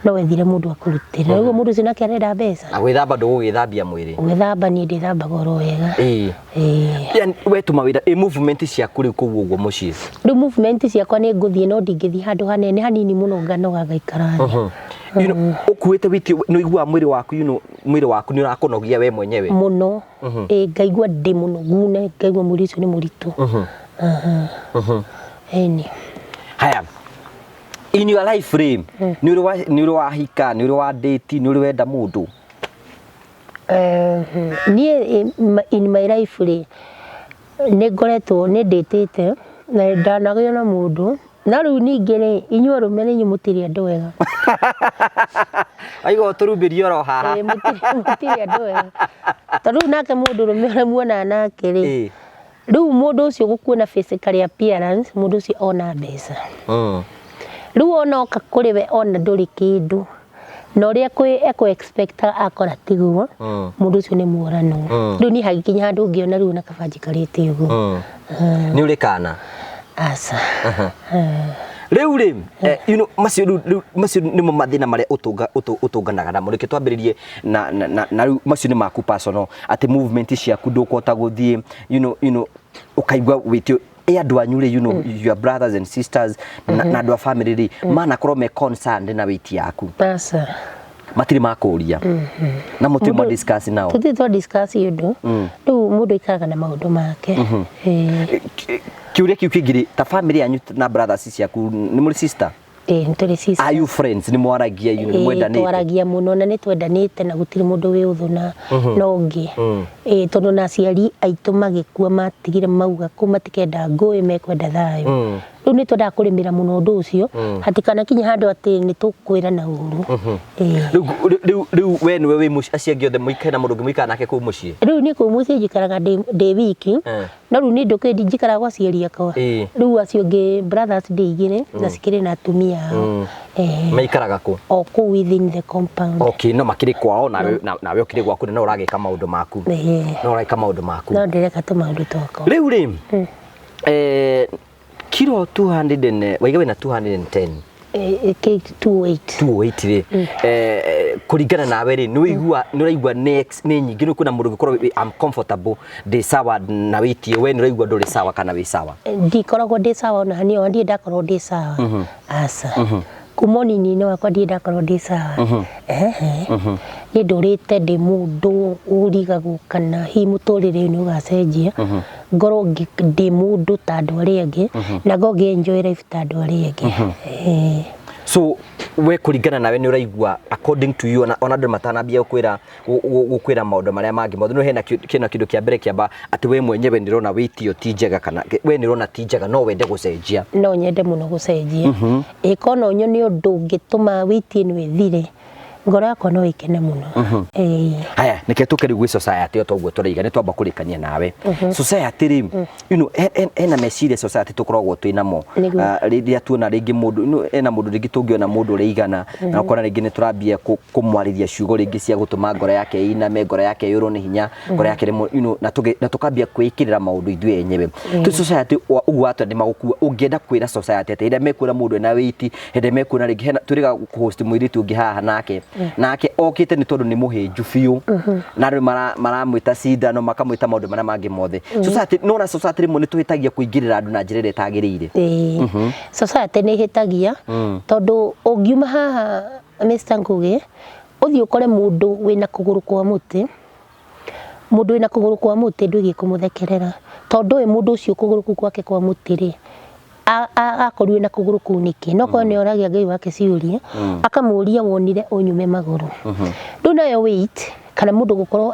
no wethire mũndũ akũrutĩre. Rĩu mũndũ ũcio nake arenda mbeca. Na gwĩthamba ndũgũgĩthambia mwĩrĩ? Gwĩthamba niĩ ndĩthambaga oro wega. Ĩĩ. Ĩĩ. Yani we tũma wĩra, ĩ movement ciaku rĩu kũu ũguo mũciĩ? Rĩu movement ciakwa nĩ ngũthiĩ no ndingĩthiĩ handũ hanene, hanini mũno nganoga ngaikara thĩ. You know, ũkuĩte weight nĩ ũiguaga mwĩrĩ waku, you know, mwĩrĩ waku nĩ ũrakũnogia we mwenyewe? Mũno. Ĩĩ, ngaigua ndĩ mũnogu na ngaigua mwĩrĩ ũcio nĩ mũritũ. Ĩni. Haya, in your life rĩ, nĩ ũrĩ wahika, nĩ ũrĩ wa date, nĩ ũrĩ wenda mũndũ? Niĩ in my life rĩ, nĩ ngoretwo nĩ ndĩtĩte na ndanagĩa na mũndũ, no rĩu ningĩ rĩ, inyuĩ arũme nĩ inyuĩ mũtirĩ andũ ega. Waigua ũtũrumbirie oro haha. Ĩĩ, mũtirĩ andũ ega. Tondũ rĩu nake mũndũ ũrũme ũrĩa muonaga nake rĩ, rĩu mũndũ ũcio gũkuona physically appearance, mũndũ ũcio ona mbeca. Rĩu ona oka kũrĩ we ona ndũrĩ kĩndũ, na ũrĩa ekũ expect akora tiguo, mũndũ ũcio nĩ muorano. Rĩu niĩ hagĩkinya handũ ngĩona rĩu ona kaba njikarĩte ũguo. Nĩ ũrĩ kana? Aca. Rĩu rĩ, you know, macio rĩu macio nĩmo mathĩna marĩa ũtũnganaga namo. Reke twambĩrĩrie na rĩu macio nĩ maku personal, atĩ movement ciaku ndũkũhota gũthiĩ, you know, ũkaigua wĩtio ĩ andũ anyu rĩ, you know, your brothers and sisters na andũ a family rĩ, manakorwo me concerned na weight yaku? Aca. Matirĩ makũria? Na mũtirĩ mwa discuss nao? Tũtirĩ twa discuss ũndũ. Rĩu mũndũ aikaraga na maũndũ make. Ĩĩ. Kĩũria kĩu kĩngĩ rĩ, ta family yanyu na brothers ciaku, nĩ mũrĩ sister? Ĩĩ, nĩ tũrĩ sister. Are you friends? Nĩ mwaragia, you know, nĩ Ĩĩ, mwendanĩte? twaragia mũno na nĩ twendanĩte na gũtirĩ mũndũ wĩ ũthũ na ũngĩ. Ĩĩ, tondũ na aciari aitũ magĩkua matigire mauga kũ matikenda ngũĩ, mekwenda thayũ. Rĩu nĩ twendaga kũrĩmĩra mũno ũndũ ũcio, hatikanakinye handũ atĩ nĩ tũkwĩrana ũru. Ĩĩ. Rĩu we nĩwe wĩ mũciĩ, acio angĩ othe hena mũndũ ũngĩ mũikaraga nake kũu mũciĩ? Rĩu niĩ kũu mũciĩ njikaraga ndĩ wiki, no rĩu niĩ ndũkĩĩ njikaraga gwa aciari akwa. Rĩu acio angĩ brothers ndĩ igĩrĩ na cikĩrĩ na atumia ao. Maikaraga kũ? O kũu within the compound. Okay, no makĩrĩ kwao nawe ũkĩrĩ gwaku na no ũragĩka maũndũ maku. No ũragĩka maũndũ maku. No ndĩreka tũmaũndũ twakwa. Rĩu rĩ, kiro 200 and, waiga wĩna 210? 208. 208 rĩ, kũringana nawe rĩ, nĩ ũraigua nĩ ũraigua nĩ nyingĩ, nĩ kwĩna mũndũ ũngĩkorwo I'm comfortable, ndĩ sawa na weight ĩyo, we nĩ ũraigua ndũrĩ sawa kana wĩ sawa? Ndikoragwo ndĩ sawa ona hanini, ona ndirĩ ndakorwo ndĩ sawa. Aca. Kuma ũnini-inĩ wakwa ndirĩ ndakorwo ndĩ sawa. Ehe. Niĩ ndũrĩte ndĩ mũndũ ũrigagwo kana hihi mũtũrĩre ũyũ nĩ ũgacenjia, ngorwo ndĩ mũndũ ta andũ arĩa angĩ, na ngorwo ngĩ enjoy life ta andũ arĩa angĩ. So we kũringana nawe nĩ ũraigua according to you, ona andũ matanambia gũkwĩra maũndũ marĩa mangĩ mothe, no hena kĩna kĩndũ kĩa mbere kĩamba atĩ we mwenyewe nĩ ũrona weight ĩyo ti njega, kana we nĩ ũrona ti njega no wende gũcenjia? No nyende mũno gũcenjia. Ĩkorwo no nyone ũndũ ũngĩtũma weight ĩno ĩthire, Ngoro yakwa no ĩkene mũno. Ĩĩ. Haya, nĩke tũke rĩu gwĩ society o toguo tũraiga nĩ twamba kũrĩkania nawe. Society rĩ, hena meciria society tũkoragwo twĩ namo. Nĩguo. Ah, rĩrĩa tuona rĩngĩ mũndũ, hena mũndũ rĩngĩ tũngĩona mũndũ ũrĩigana na ũkona rĩngĩ nĩ tũrambia kũmwarĩria ciugo rĩngĩ cia gũtũma ngoro yake ĩiname, ngoro yake yũrwo nĩ hinya, ngoro yake rĩmwe, na tũkambia kwĩĩkĩrĩra maũndũ ithuĩ enyewe. Tũ society ũguo atĩa nĩ magũkua, ũngĩenda kwĩra society atĩ rĩrĩa mekuona mũndũ ena weight, hĩndĩ mekuona rĩngĩ hena twĩrĩga kũhost mũirĩtu ũngĩ haha nake nake okĩte nĩ tondũ nĩ mũhĩnju biũ na rĩu maramwĩta cindano makamwĩta maũndũ marĩa mangĩ mothe. Society nona society rĩmwe nĩ tũhĩtagia kũingĩrĩra andũ na njĩra ĩrĩa ĩtagĩrĩire. Ĩĩ. Society nĩ ĩhĩtagia tondũ ũngiuma haha Mr. Ngugi ũthiĩ ũkore mũndũ wĩna kũgũrũ kwa mũtĩ, mũndũ wĩna kũgũrũ kwa mũtĩ ndwĩgiĩ kũmũthekerera tondũ ũyũ mũndũ ũcio kũgũrũ kũu gwake kwa mũtĩ rĩ, akorirwo na kũgũrũ kũu nĩkĩ? No korwo nĩ oragia Ngai wake ciũria, akamũria wonire ũnyume magũrũ. Rĩu nayo weight kana mũndũ gũkorwo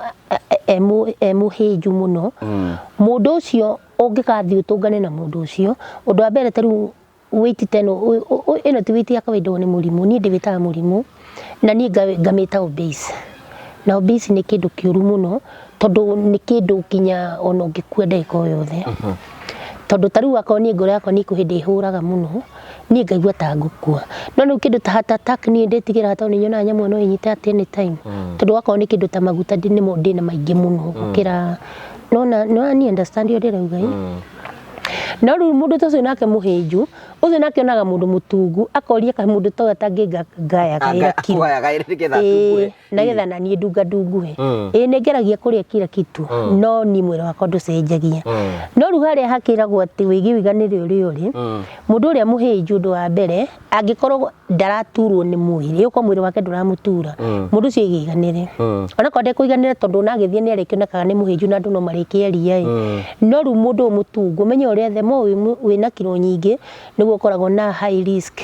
e mũhĩnju mũno, mũndũ ũcio ũngĩgathiĩ ũtũngane na mũndũ ũcio, ũndũ wa mbere ta rĩu weight ta ĩno, ĩno ti weight ya kawaida, ũyũ nĩ mũrimũ, niĩ ndĩwĩtaga mũrimũ na niĩ ngamĩta obese. Na obese nĩ kĩndũ kĩũru mũno tondũ nĩ kĩndũ nginya ona ũngĩkua ndagĩka o yothe. Tondũ ta rĩu akorwo niĩ ngoro yakwa nĩ hĩndĩ ĩhũraga mũno, niĩ ngaigua ta ngũkua. No rĩu kĩndũ ta heart attack niĩ ndĩtigĩraga tondũ nĩ nyonaga nyamũ ĩno no ĩnyite at any time. Tondũ wakorwo nĩ kĩndũ ta maguta nĩmo ndĩna maingĩ mũno gũkĩra, nĩwona nĩũrani understand ũrĩa ndĩrauga ĩ? No rĩu mũndũ ta ũcio nake mũhĩnju, ũcio nake onaga mũndũ mũtungu, akoria kaĩ mũndũ ta ũyũ atangĩngayagaĩra kiro. Akũgayagaĩre nĩgetha atunguhe. Ĩĩ, nĩgetha na niĩ ndunga ndunguhe. Ĩĩ nĩ ngeragia kũrĩa kila kitu, no niĩ mwĩrĩ wakwa ndũcenjagia. No rĩu harĩa hakĩragwo atĩ wĩgiĩ ũiganĩre ũrĩa ũrĩ, mũndũ ũrĩa mũhĩnju ũndũ wa mbere, angĩkorwo ndaraturwo nĩ mwĩrĩ, ũkorwo mwĩrĩ wake ndũramũtura, mũndũ ũcio aigĩiganĩre. Onakorwo ndekũiganĩra tondũ ona agĩthiĩ nĩ arĩkĩonekaga nĩ mũhĩnju na andũ no marĩkĩaria ĩ. No rĩu mũndũ ũyũ mũtungu, ũmenye ũrĩa the more wĩna kiro nyingĩ, nĩguo ũkoragwo na high risk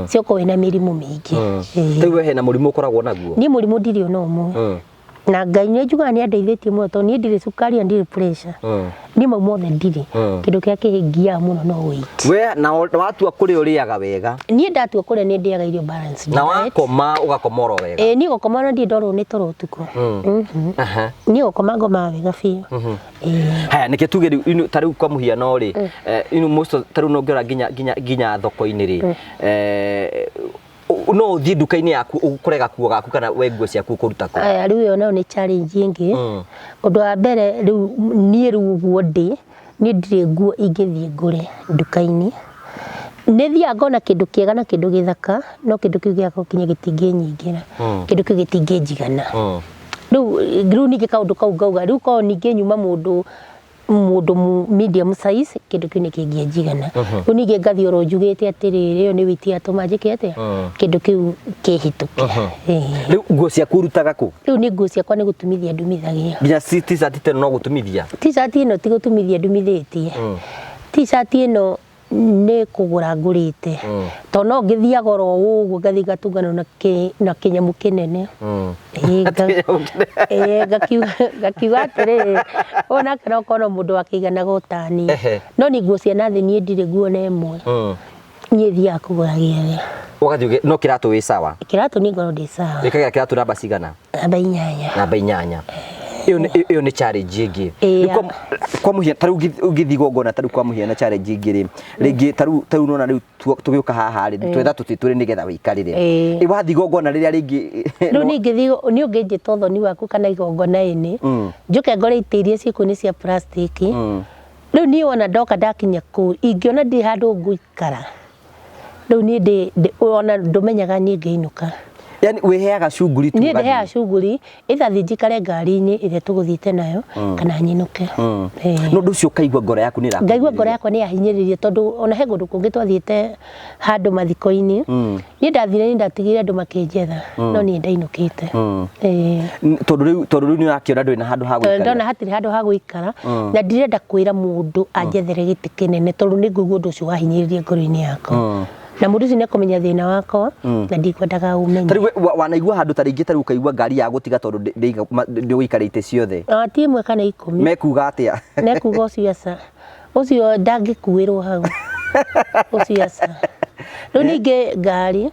cia gũkorwo wĩna mĩrimũ mĩingĩ. Ĩĩ. Rĩu we hena mũrimũ ũkoragwo naguo? Niĩ mũrimũ ndirĩ ona ũmwe. Na Ngai nĩ njugaga nĩ andeithĩtie mũno tondũ niĩ ndirĩ cukari na ndirĩ pressure. Niĩ mau mothe ndirĩ. Kĩndũ kĩrĩa kĩngiaga mũno no weight. We na watua kũrĩa ũrĩaga wega? Niĩ ndatua kũrĩa nĩ ndĩaga irio balanced Na diet. wakoma ũgakoma oro wega? Ĩĩ, niĩ gũkoma ona ndirĩ ndorwo nĩ toro ũtukũ. Niĩ gũkoma ngomaga wega biũ. Ĩĩ. Haya, nĩkĩ tuge rĩu, ta rĩu kwa mũhiano rĩ, most of, ta rĩu no ngĩrora nginya thoko-inĩ rĩ, no ũthiĩ nduka-inĩ yaku ũkore gakuo gaku kana we nguo ciaku ũkũruta kũ? Aya, rĩu ĩyo nayo nĩ challenge ĩngĩ. Ũndũ wa mbere rĩu niĩ rĩu ũguo ndĩ, niĩ ndirĩ nguo ingĩthiĩ ngũre nduka-inĩ. Nĩ thiaga ngona kĩndũ kĩega na kĩndũ gĩthaka, no kĩndũ kĩu gĩgakorwo kinya gĩtingĩnyingĩra. Kĩndũ kĩu gĩtingĩnjigana. Rĩu ningĩ kaũndũ kau ngauga, rĩu korwo ningĩ nyuma mũndũ medium size, kĩndũ kĩu nĩ kĩngĩnjigana. Rĩu ningĩ ngathiĩ oro njugĩte atĩrĩrĩ, ĩyo nĩ weight yatũma njĩke atĩa? Kĩndũ kĩu kĩhĩtũke. Ĩĩ. Rĩu nguo ciaku ũrutaga kũ? Rĩu niĩ nguo ciakwa nĩ gũtumithia ndumithagia. Nginya t-shirt ĩno no gũtumithia? T-shirt ĩno ti gũtumithia ndumithĩtie. T-shirt ĩno nĩ kũgũra ngũrĩte. Tondũ no ngĩthiaga oro ũguo ngathiĩ ngatũngana na kĩnyamũ kĩnene. Ĩĩ, ĩĩ, ngakiuga atĩrĩrĩ, ũyũ nake no korwo no mũndũ wakĩiganaga o ta niĩ. No niĩ nguo cia nathĩ niĩ ndirĩ nguo na ĩmwe. Niĩ thiaga kũgũra gĩothe. Ũgathiĩ no kĩratũ wĩ sawa? Kĩratũ niĩ ngoragwo ndĩ sawa. Wĩkagĩra kĩratũ namba cigana? Namba 8. Namba 8. Ĩyo nĩ challenge ĩngĩ. Ĩĩ. Rĩu kwa mũhiano, ta rĩu ũngĩthiĩ igongona, ta rĩu kwa mũhiano challenge ĩngĩ rĩ, rĩngĩ ta rĩu nona rĩu tũgĩũka haha rĩ, twetha tũtĩ tũrĩ nĩgetha wĩikarĩre. Ĩ wathiĩ igongona rĩrĩa rĩngĩ Rĩu niĩ ingĩthiĩ, niĩ ũngĩnjĩta ũthoni waku kana igongona-inĩ, njũke ngore itĩ iria ciĩ kũu nĩ cia plastic. Rĩu niĩ wona ndoka ndakinya kũu, ingĩona ndirĩ handũ ngũikara, rĩu niĩ ndĩ ona ndũmenyaga niĩ ngĩinũka. Yani wĩheaga cunguri tu Niĩ ũgathiĩ? ndĩheaga cunguri, either thiĩ njikare ngari-inĩ ĩrĩa tũgũthiĩte nayo, kana nyinũke. Ĩĩ. No ũndũ ũcio ũkaigua ngoro yaku nĩ ĩrakũhinyĩrĩria? Ngaigua ngoro yakwa nĩ yahinyĩrĩria tondũ ona he kũndũ kũngĩ twathiĩte handũ mathiko-inĩ, niĩ ndathire nĩ ndatigire andũ makĩnjetha, no niĩ ndainũkĩte. Ĩĩ. Tondũ rĩu nĩ ũrakĩona ndũrĩ na handũ ha Tondũ gũikara. ndona hatirĩ handũ ha gũikara, na ndirenda kwĩra mũndũ anjethere gĩtĩ kĩnene tondũ nĩ ngũigua ũndũ ũcio wahinyĩrĩria ngoro-inĩ yakwa. Na mũndũ ũcio nĩ ekũmenya thĩna wakwa, na ndikwendaga ũmenye. Ta rĩu wanaigua handũ ta rĩngĩ ta rĩu ũkaigua ngari ya gũtiga tondũ ndĩgũikara itĩ ciothe. Ti ĩmwe kana 10. Mekuga atĩa? Mekuga ũcio aca. Ũcio ndangĩkuĩrwo hau. Ũcio aca. Rĩu ningĩ ngari,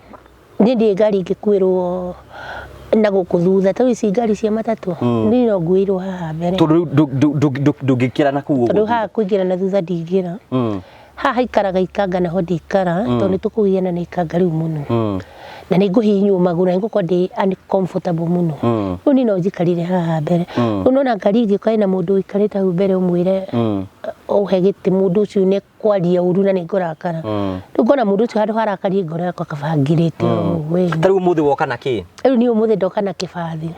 niĩ ndirĩ ngari ingĩkuĩrwo Na gũkũ thutha ta ici ngari cia matatũ, niĩ no nguĩirwo haha mbere. Tondũ rĩu ndũngĩkĩra na kũu Tondũ ũguo. Haha kũingĩra na thutha ndingĩra. Haha haikaraga ikanga, naho ndikara, tondũ nĩ tũkũgiana na ikanga rĩu mũno na nĩ ngũhihinywo magũrũ na nĩngũkorwo ndĩ uncomfortable mũno. Rĩu niĩ no njikarire haha mbere. Rĩu nona ngari ĩngĩũka ĩna mũndũ ũikarĩte hau mbere, ũmwĩre ũhe gĩtĩ, mũndũ ũcio nĩ kwaria ũru na nĩ ngũrakara. Rĩu ngona mũndũ ũcio handũ harakarie ngoro yakwa, kaba ngirĩte o ũguo. Ta rĩu ũmũthĩ woka na kĩ? Rĩu niĩ ũmũthĩ ndoka na kĩbathi.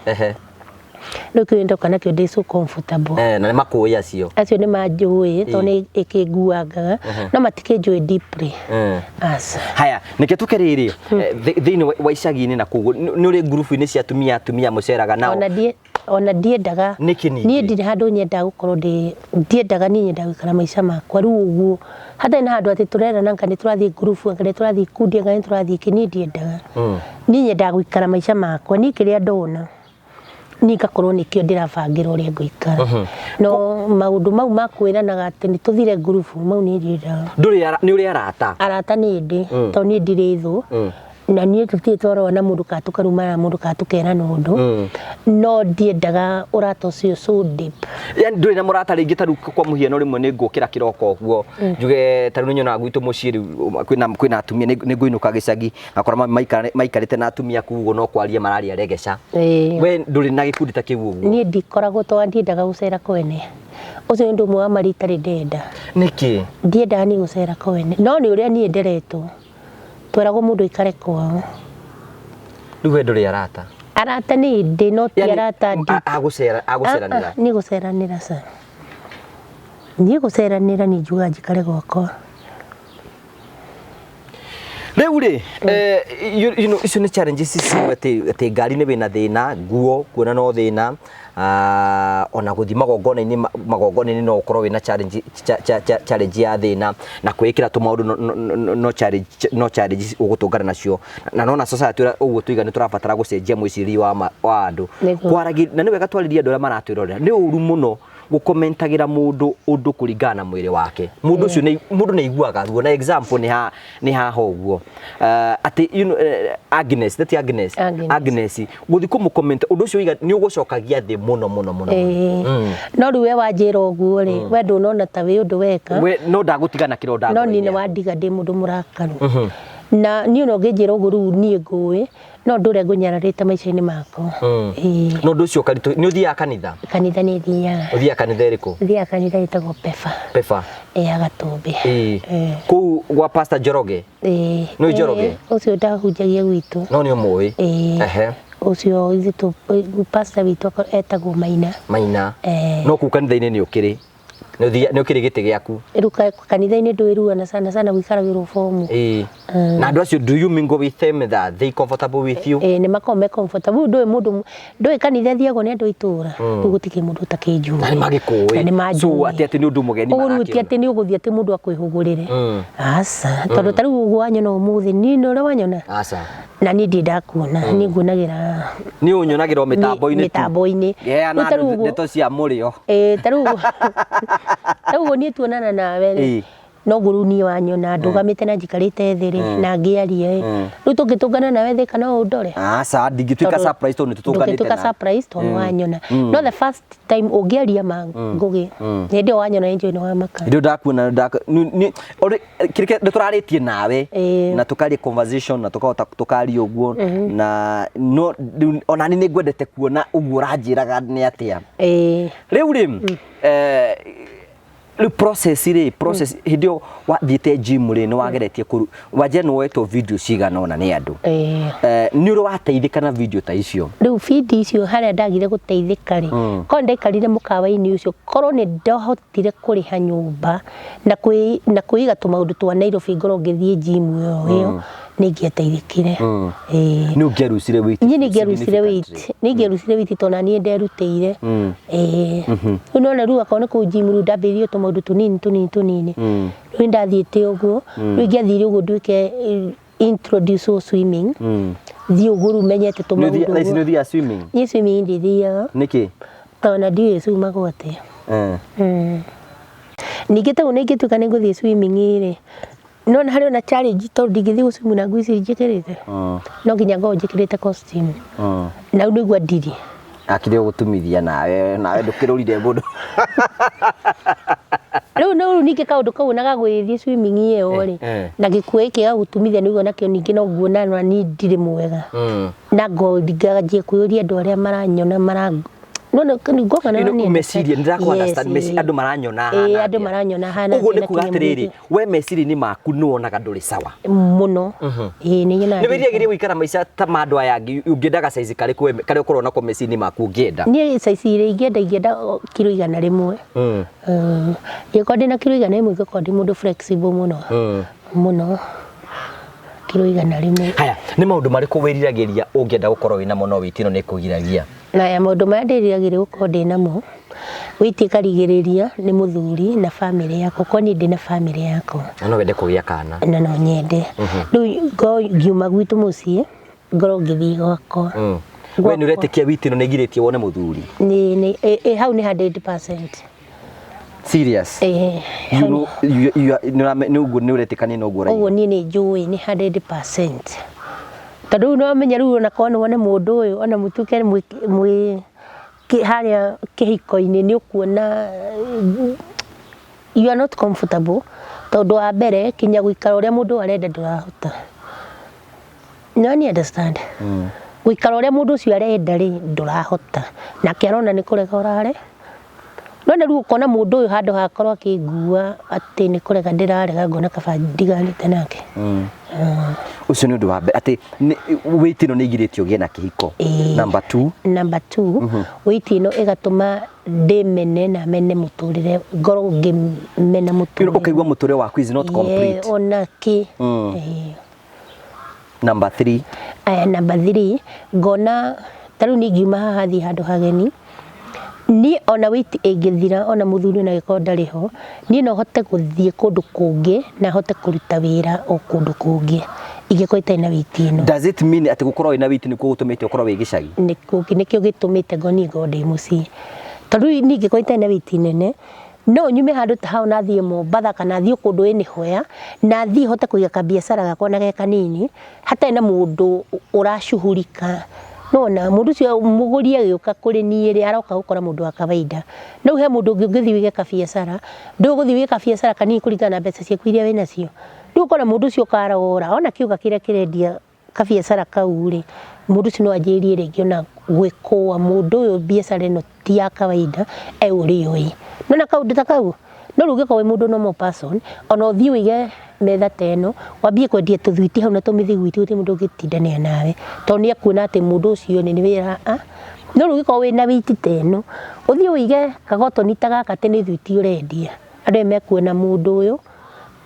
Rĩu kĩu ndoka nakĩo, ndĩ so comfortable. Eh, na nĩ makũĩ acio? Acio nĩ manjũĩ tondũ nĩ ĩkĩnguangaga, no matikĩnjũĩ deeply. Aca. Haya, nĩke tũke rĩrĩ, thĩinĩ wa icagi-inĩ na kũu nĩ ũrĩ ngurubu-inĩ cia atumia mũceraga nao? Ona ndiendaga. Nĩkĩ ningĩ? Niĩ ndirĩ handũ nyendaga gũkorwo ndĩ, ndiendaga. Niĩ nyendaga gũikara maica makwa rĩu ũguo, hatarĩ na handũ atĩ tũrerana anga nĩ tũrathiĩ ngurubu, anga nĩ tũrathiĩ ikundi, anga nĩ tũrathiĩ kĩ. Niĩ ndiendaga. Niĩ nyendaga gũikara maica makwa. Niĩ kĩrĩa ndona niĩ ngakorwo nĩkĩo ndĩrabangĩra ũrĩa ngũikara, no maũndũ mau ma kwĩranaga atĩ nĩ tũthire ngurubu, mau niĩ ndiendaga. Ndũrĩ nĩ ũrĩ arata? Arata nĩ ndĩ, tondũ niĩ ndirĩ thũ na niĩ tũtirĩ twarũa na mũndũ kana tũkarumana na mũndũ kana tũkerana ũndũ, no ndiendaga ũrata ũcio so deep. Yani ndũrĩ na mũrata rĩngĩ, ta rĩu kwa mũhiano, rĩmwe nĩ ngũkĩra kĩroko ũguo njuge, ta rĩu nĩ nyonaga gwitũ mũciĩ rĩu kwĩna atumia, nĩ ngũinũka gĩcagi ngakora mami maikarĩte na atumia kũu ũguo, no kwaria mararia regeca. We ndũrĩ na gĩkundi ta kĩu ũguo? Niĩ ndikoragwo, tondũ ndiendaga gũcera kwene. Ũcio nĩ ũndũ ũmwe wa marĩa itarĩ ndenda. Nĩkĩ? Ndiendaga niĩ gũcera kwene, no nĩ ũrĩa niĩ nderetwo, tweragwo mũndũ aikare kwao. Rĩu we ndũrĩ arata? Arata nĩ ndĩ, no ti Yani, arata ndi agũcera agũceranĩra? Ah, ah, niĩ gũceranĩra ca, niĩ gũceranĩra, niĩ njugaga njikare gwakwa. Rĩu rĩ, icio nĩ challenges cimwe, atĩ ngari nĩ wĩna thĩna, nguo kuona no thĩna, ona gũthiĩ magongona-inĩ no ũkorwo wĩna challenge ya thĩna na kwĩĩkĩra tũmaũndũ, no challenge ũgũtũngana nacio, na nona society ũrĩa ũguo tuiga nĩ tũrabatara gũcenjia mwĩcirĩrie wa andũ. Nĩguo. Kwaragia na nĩ wega twarĩrie andũ arĩa maratwĩrorera, nĩ ũru mũno gũkomentagĩra mũndũ ũndũ kũringana na mwĩrĩ wake. Mũndũ ũcio mũndũ nĩ aiguaga ruo, na example nĩ haha ũguo, atĩ Agnes, that Agnes. Agnes. Agnes gũthiĩ kũmũcomment ũndũ ũcio wĩiga nĩ ũgũcokagia thĩ mũno mũno mũno mũno. Ĩĩ. No rĩu we wanjĩra ũguo rĩ, we ndũnona ta wĩ ũndũ weka. We no ndagũtiga na kĩronda No niĩ ngoro-inĩ. Nĩ wandiga ndĩ mũndũ mũrakaru, na niĩ ona ũngĩnjĩra ũguo rĩu niĩ ngũĩ no ndũre ngũnyararĩte maica-inĩ makwa. Ĩĩ. No ũndũ ũcio ũkaritũ. Nĩ ũthiaga kanitha? Kanitha nĩ thiaga. Ũthiaga kanitha ĩrĩkũ? Thiaga kanitha ĩtagwo Pefa. Pefa? Ya Gatũmbĩ. Ĩĩ. Kũu gwa Pastor Njoroge? Ĩĩ. Nĩ Njoroge? Ĩĩ, ũcio ndahunjagia gwitũ. No nĩ ũmũĩ? Ĩĩ. Ũcio ithuĩ pastor witũ etagwo Maina. Maina. Ĩĩ. No kũu kanitha-inĩ nĩ ũkĩrĩ nĩ ũkĩrĩ gĩtĩ gĩaku? Rĩu kanitha-inĩ ndwĩruana sana sana, gũikaragĩrwo bomu. Ĩĩ. Na andũ acio, do you mingle with them, that they comfortable with you? Ĩĩ, nĩ makoragwo me comfortable. Rĩu ndũĩ mũndũ, ndũĩ kanitha ĩthiagwo nĩ andũ a itũũra, rĩu gũtikĩrĩ mũndũ ũtakĩnjũĩ. Na nĩ magĩkũĩ? Na nĩ manjũĩ. So atĩ nĩ ũndũ mũgeni Ũguo rĩu ti marakĩona? atĩ nĩ ũgũthiĩ atĩ mũndũ akwĩhũgũrĩre, aca, tondũ ta rĩu ũguo wanyona ũmũthĩ, niĩ nĩ ũrĩa wanyona. Aca. Na niĩ ndirĩ ndakuona, niĩ nguonagĩra Nĩ ũnyonagĩra o mĩtambo-inĩ tu. Mĩtambo-inĩ. Heana Rĩu ta rĩu ũguo- ndeto cia mũrĩo. Ĩĩ, ta rĩu ũguo niĩ tuonana nawe rĩ, noguo rĩu niĩ wanyona ndũgamĩte na njikarĩte thĩ rĩ, na ngĩaria ĩ, rĩu tũngĩtũngana nawe thĩ kana ũndore. Aca, ndingĩtuĩka Tondũ surprise tondũ nĩ tũtũnganĩte. Ndũngĩtuĩka surprise tondũ nĩ wanyona, no the first time ũngĩaria ma ngũgĩ, hĩndĩ ĩyo wanyona nĩ njũĩ nĩ wamaka. Hĩndĩ ĩyo ndakuona kĩrĩa nĩ tũrarĩtie nawe na tũkaria conversation na tũkahota tũkaria ũguo, na no rĩu ona niĩ nĩ ngwendete kuona ũguo ũranjĩraga nĩ atĩa. Rĩu rĩ, rĩu process hĩndĩ ĩyo wathiĩte gym rĩ, nĩ wageretie kũru wanjia, nĩ woetwo video cigana ũna nĩ andũ? Nĩ ũrĩ wateithĩka na video ta icio? Rĩu bindi icio, harĩa ndagire gũteithĩka rĩ, korwo ndaikarire mũkawa-inĩ ũcio, korwo nĩ ndahotire kũrĩha nyũmba na kwĩiga tũmaũndũ twa Nairobi, ngorwo ngĩthiĩ gym ĩyo nĩ ingĩateithĩkire. Ĩĩ. Nĩ ũngĩarucire weight? Niĩ nĩ ingĩarucire weight. Significantly. Nĩ ingĩarucire weight tondũ na niĩ nderutĩire. Ĩĩ, rĩu nona rĩu akorwo nĩ kũu gym, rĩu ndambĩrĩirie tũmaũndũ tũnini tũnini tũnini, rĩu nĩ ndathiĩte ũguo. Rĩu ingĩathire ũguo nduĩke introduce swimming, thiĩ ũguo rĩu menyete Nĩ ũthiĩ- tũmaũndũ thaa ici nĩ ũguo. ũthiaga swimming? Niĩ swimming ndithiaga. Nĩkĩ? Tondũ na ndiũĩ cumagwo atĩa. Ningĩ ta ũguo nĩ ingĩtuĩka nĩ ngũthiĩ swimming rĩ, No na harĩ ona challenge tondũ ndingĩthiĩ gũcimu na nguo ici njĩkĩrĩte. No nginya ngorwo njĩkĩrĩte costume. Na rĩu nĩguo ndirĩ. Akire gũtumithia nawe nawe ndũkĩrũrire mũndũ. Rĩu no rĩu ningĩ kaũndũ kau ona gagũgĩthiĩ swimming ĩyo rĩ, na gĩkuo gĩkĩ gĩgagũtumithia nĩguo nakĩo ningĩ no nguona ona niĩ ndirĩ mwega. Na nganjia kwĩyũria andũ arĩa maranyona mara no no ngoka na niĩ meciria nĩ ndĩrakũ understand meci andũ maranyona hana andũ maranyona hana ũguo nĩ kuga atĩrĩrĩ we meciria-inĩ maku nĩ wonaga ndũrĩ sawa mũno ĩĩ nĩ nyonaga nĩ wĩriragĩria gũikara maica ta ma andũ aya angĩ ũngĩendaga size karĩkũ karĩa ũkoragwo nako meciria-inĩ maku ũngĩenda niĩ size iria ingĩenda ingĩenda kiro 100. Ingĩkorwo ndĩna kiro 100 ingĩkorwo ndĩ mũndũ flexible mũno mũno kiro 100. Haya, nĩ maũndũ marĩkũ wĩriragĩria ũngĩenda gũkorwo wĩna mo no wĩtino nĩ kũgiragia? Na maũndũ marĩa ndĩriragĩria gũkorwo ndĩ namo, wĩiti ĩkarigĩrĩria nĩ mũthuri na bamĩrĩ yakwa, korwo niĩ ndĩna bamĩrĩ yakwa. Na no wende kũgĩa kana? Na no nyende. Rĩu ngorwo ngiuma gwitũ mũciĩ, ngorwo ngĩthiĩ gwakwa. We nĩ ũretĩkia wĩiti ĩno nĩ ĩgirĩtie wone mũthuri? Nĩ hau nĩ 100%. Serious? You know, nĩ ũguo nĩ ũretĩkania na ũguo ũrauga? Ũguo niĩ nĩ njũĩ nĩ 100%. Tondũ rĩu nĩwamenya rĩu ona korwo nĩ wone mũndũ ũyũ ona mũtuĩke mwĩ harĩa kĩhiko-inĩ nĩ ũkuona you are not comfortable tondũ wa mbere kinya gũikara ũrĩa mũndũ arenda ndũrahota. No ni understand. Gũikara ũrĩa mũndũ ũcio arenda rĩ ndũrahota. Nake arona nĩ kũrega ũrare. No na rĩu ũkona mũndũ ũyũ handũ hakorwo akĩngua atĩ nĩ kũrega ndĩrarega ngona kaba ndiganĩte nake. Ũcio nĩ ũndũ wa mbere atĩ weight ĩno nĩ ĩgirĩtie ũgĩe na kĩhiko. Number 2. Number 2, weight ĩno ĩgatũma ndĩmene na mene mũtũrĩre, ngorwo ngĩmena mũtũrĩre. Ũkaigua mũtũrĩre waku is not complete. Ona kĩ. Number 3. Aya, number 3, ngona ta rĩu niĩ ngiuma haha thiĩ handũ hageni, niĩ ona weight ĩngĩthira ona mũthuri ona angĩkorwo ndarĩ ho, niĩ no hote gũthiĩ kũndũ kũngĩ na hote kũruta wĩra o kũndũ kũngĩ ingĩkorwo itarĩ na weight ĩno. Does it mean atĩ gũkorwo wĩna weight nĩkuo gũtũmĩte ũkorwo wĩ gĩcagi? Nĩkĩo gĩtũmĩte ngorwo niĩ ngorwo ndĩ mũciĩ. Tondũ rĩu niĩ ingĩkorwo itarĩ na weight nene, no nyume handũ ta hau na thiĩ Mombatha kana thiĩ kũndũ anywhere na thiĩ hote kũiga kabiacara gakwa na ge kanini hatarĩ na mũndũ ũracuhurika. Nĩwona mũndũ ũcio mũgũri agĩũka kũrĩ niĩ rĩ aroka gũkora mũndũ wa kawaida. No he mũndũ ũngĩ ũngĩthiĩ wĩige kabiacara, ndũgũthiĩ wĩige kabiacara kanini kũringana na mbeca ciaku iria wĩnacio. Rĩu ũkona mũndũ ũcio ũkarora ona kĩũga kĩrĩa kĩrendia kabiacara kau rĩ, mũndũ ũcio no anjĩrĩrie rĩngĩ ona gwĩkũa mũndũ ũyũ biacara ĩno ti ya kawaida e ũrĩa ũĩ. Nĩwona kaũndũ ta kau? No rĩu ũngĩkorwo wĩ mũndũ normal person, ona ũthiĩ ũige metha ta ĩno, wambie kwendia tũthwiti hau na tũmĩthiguiti gũtirĩ mũndũ ũngĩtindanĩra nawe, tondũ nĩ ekuona atĩ mũndũ ũcio nĩ wĩra a. No rĩu ũngĩkorwo wĩna wĩiti ta ĩno, ũthiĩ ũige kagotoni ta gaka atĩ nĩ thwiti ũrendia, andũ aya mekuona mũndũ ũyũ,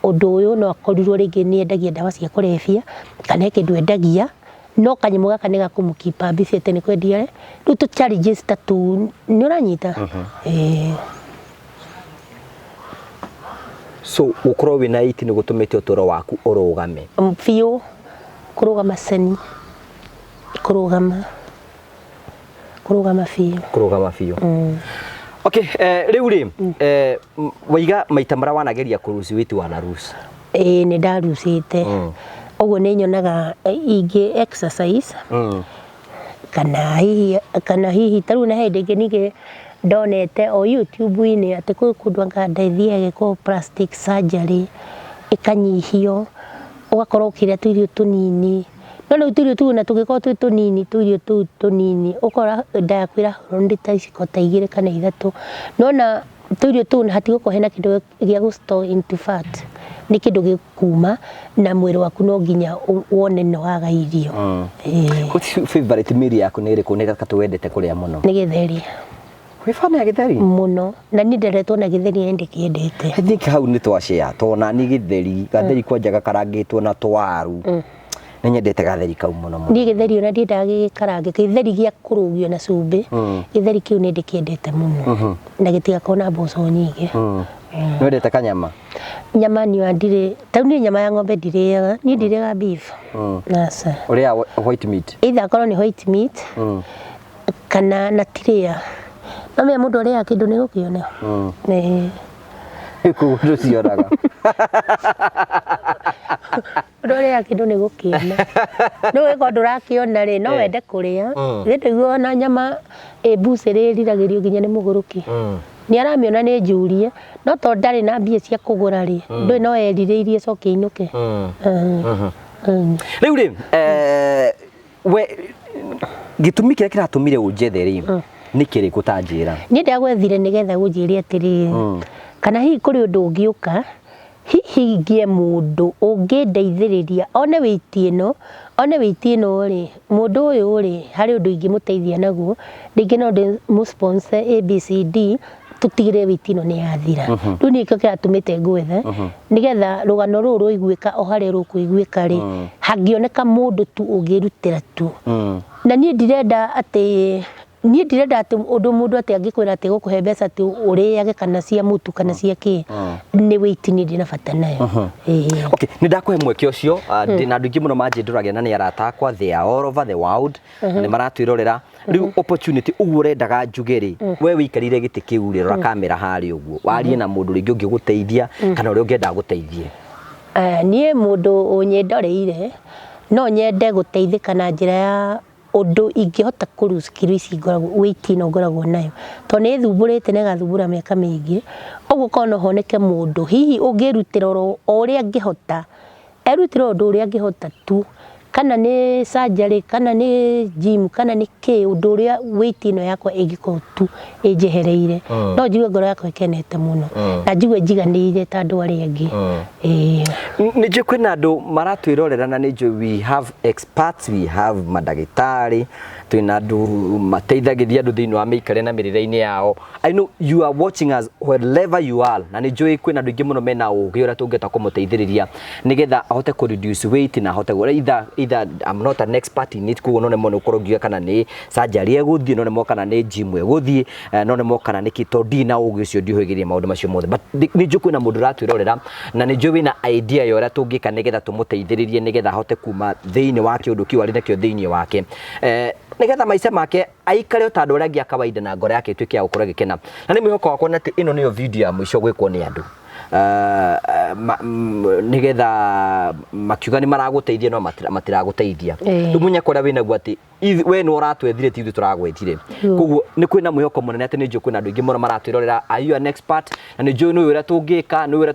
ũndũ ũyũ no akorirwo rĩngĩ nĩ endagia ndawa cia kũrebia, kana he kĩndũ endagia, no kanyamũ gaka nĩ gakũmũkipa busy atĩ nĩ kwendia. Rĩu tũ challenges ta tũu nĩ ũranyita? So gũkorwo wĩna weight nĩ gũtũmĩte ũtũro waku ũrũgame? Biũ, kũrũgama ceni, kũrũgama, kũrũgama biũ. Kũrũgama biũ. Okay, rĩu rĩ, waiga maita marĩa wanageria kũruci weight wanaruci? Ĩĩ nĩ ndarucĩte. Ũguo nĩ nyonaga ingĩ exercise kana hihi ta rĩu na hĩndĩ ĩngĩ ningĩ ndonete o YouTube-inĩ atĩ kwĩ kũndũ anga ndeithiaga gĩkwo plastic surgery ĩkanyihio, ũgakorwo ũkĩrĩa tũirio tũnini. No rĩu tũirio tũu ona tũngĩkorwo twĩ tũnini, tũirio tũu tũnini ũkora nda yaku ĩrahũrwo nĩ ta iciko ta 2 kana 3. Nĩwona tũirio tũu hatigũkorwo hena kĩndũ gĩa gũ store into fat, nĩ kĩndũ gĩkuma na mwĩrĩ waku no nginya wone nĩ waga irio. What's your favorite meal yaku nĩ ĩrĩkũ nĩ gatũ wendete kũrĩa mũno? Nĩ gĩtheri. Wĩ fan ya gĩtheri? Mũno. Na niĩ nderetwo na gĩtheri na ndĩkĩendete. I think hau nĩ twashare, tondũ nani gĩtheri, gatheri kwanja gakarangĩtwo na twaru. Nĩ nyendete gatheri kau mũno mũno. Niĩ gĩtheri ona ndiendaga gĩgĩkarange, gĩtheri gĩa kũrũgio na cumbĩ, gĩtheri kĩu nĩ ndĩkĩendete mũno. Na gĩtigakorwo na mboco nyingĩ. Nĩ wendete kanyama? Nyama niĩ ndirĩ, ta rĩu niĩ nyama ya ng'ombe ndirĩaga, niĩ ndirĩaga beef. Aca. Ũrĩaga white meat? Either akorwo nĩ white meat, kana na tirĩa. No menya mũndũ arĩaga kĩndũ nĩ gũkĩona. Koguo ndũcionaga. Ũndũ ũrĩa kĩndũ nĩ gũkĩona. Rĩu ũngĩkorwo ndũrakĩona rĩ, no wende kũrĩa. Githĩ ndũiguaga ona nyama ĩ mbucĩrĩ ĩriragĩrio nginya nĩ mũgũrũki. Nĩ aramĩona nĩ njurie, no tondũ ndarĩ na mbia cia kũgũra rĩ, ndũĩ no erirĩirie acoke ainũke. Rĩu rĩ, we gĩtũmi kĩrĩa kĩratũmire ũnjethe rĩ, nĩ kĩrĩkũ ta njĩra? Niĩ ndagwethire nĩgetha ũnjĩre atĩrĩrĩ, kana hihi kũrĩ ũndũ ũngĩũka, hihi ngĩe mũndũ ũngĩndeithĩrĩria one weight ĩno, one weight ĩno rĩ, mũndũ ũyũ rĩ, harĩ ũndũ ingĩmũteithia naguo, rĩngĩ no ndĩmũ sponsor ABCD, tũtigĩrĩre weight ĩno nĩ yathira. Rĩu niĩ nĩkĩo kĩratũmĩte ngwethe, nĩgetha rũgano rũrũ rwaiguĩka o harĩa rũkũiguĩka rĩ, hangĩoneka mũndũ tu ũngĩrutĩra tu. Na niĩ ndirenda atĩ niĩ ndirenda atĩ ũndũ mũndũ atĩ angĩkwĩra atĩ gũkũhe mbeca atĩ ũrĩage kana cia mũtu kana cia kĩ, nĩ weight niĩ ndĩ na bata nayo. Ĩĩ. Okay, nĩ ndakũhe mweke ũcio. Ndĩ na andũ aingĩ mũno manjĩndũragia na nĩ arata akwa, they are all over the world, na nĩ maratwĩrorera. Rĩu opportunity ũguo ũrendaga njuge rĩ, we wĩikarĩire gĩtĩ kĩu rĩ, rora kamera harĩa ũguo, warie na mũndũ rĩngĩ ũngĩgũteithia kana ũrĩa ũngĩenda agũteithie. Niĩ mũndũ ũnyĩndoreire no nyende gũteithĩka na njĩra ya ũndũ ingĩhota kũ lose kiro ici ngoragwo, weight ĩno ngoragwo nayo, tondũ nĩ ĩthumbũrĩte na ĩgathumbũra mĩaka mĩingĩ, ũguo korwo no honeke mũndũ hihi ũngĩrutĩra oro ũrĩa angĩhota, erutĩre ũndũ ũrĩa angĩhota tu, kana nĩ surgery, kana nĩ gym, kana nĩ kĩ, ũndũ ũrĩa weight ĩno yakwa ĩngĩkorwo tu ĩnjehereire, no njigue ngoro yakwa ĩkenete mũno, na njigue njiganĩire ta andũ arĩa angĩ. Ĩĩ. Nĩ njũĩ kwĩna andũ maratwĩrorera na nĩ njũĩ we have experts, we have mandagĩtarĩ, twĩna andũ mateithagĩrĩria andũ thĩinĩ wa mĩikarĩre na mĩrĩre-inĩ yao. I know you are watching us wherever you are, na nĩ njũĩ kwĩna andũ aingĩ mũno mena ũgĩ ũrĩa tũngĩhota kũmũteithĩrĩria nĩgetha ahote kũ reduce weight na ahote either I'm not an expert in it, koguo no nemwo nĩ gũkorwo ngiuga kana nĩ surgery egũthiĩ, no nemwo kana nĩ gym egũthiĩ, no nemwo kana nĩ kĩ, tondũ ndirĩ na ũgĩ ũcio, ndiũhĩgĩrĩire maũndũ macio mothe, but nĩ njũĩ kwĩna mũndũ ũratwĩrorera na nĩ njũĩ wĩna idea ya ũrĩa tũngĩka nĩgetha tũmũteithĩrĩrie nĩgetha ahote kuma thĩinĩ wa kĩũndũ kĩu arĩ nakĩo thĩinĩ wake, nĩgetha maica make aikare o ta andũ arĩa angĩ a kawaida na ngoro yake ĩtuĩke ya gũkorwo ĩgĩkena. Na nĩ mwĩhoko wakwa nĩ atĩ ĩno nĩyo video ya mũico gwĩkwo nĩ andũ, nĩgetha makiuga nĩ maragũteithia no matiragũteithia. Rĩu mũnyaka ũrĩa wĩnaguo atĩ we nĩ ũratwethire, ti ithuĩ tũragwethire. Koguo nĩ kwĩna mwĩhoko mũnene atĩ nĩ njũĩ kwĩna andũ aingĩ mũno maratwĩrorera. Are you an expert? Na nĩ njũĩ nĩ ũrĩa tũngĩka, nĩ ũrĩa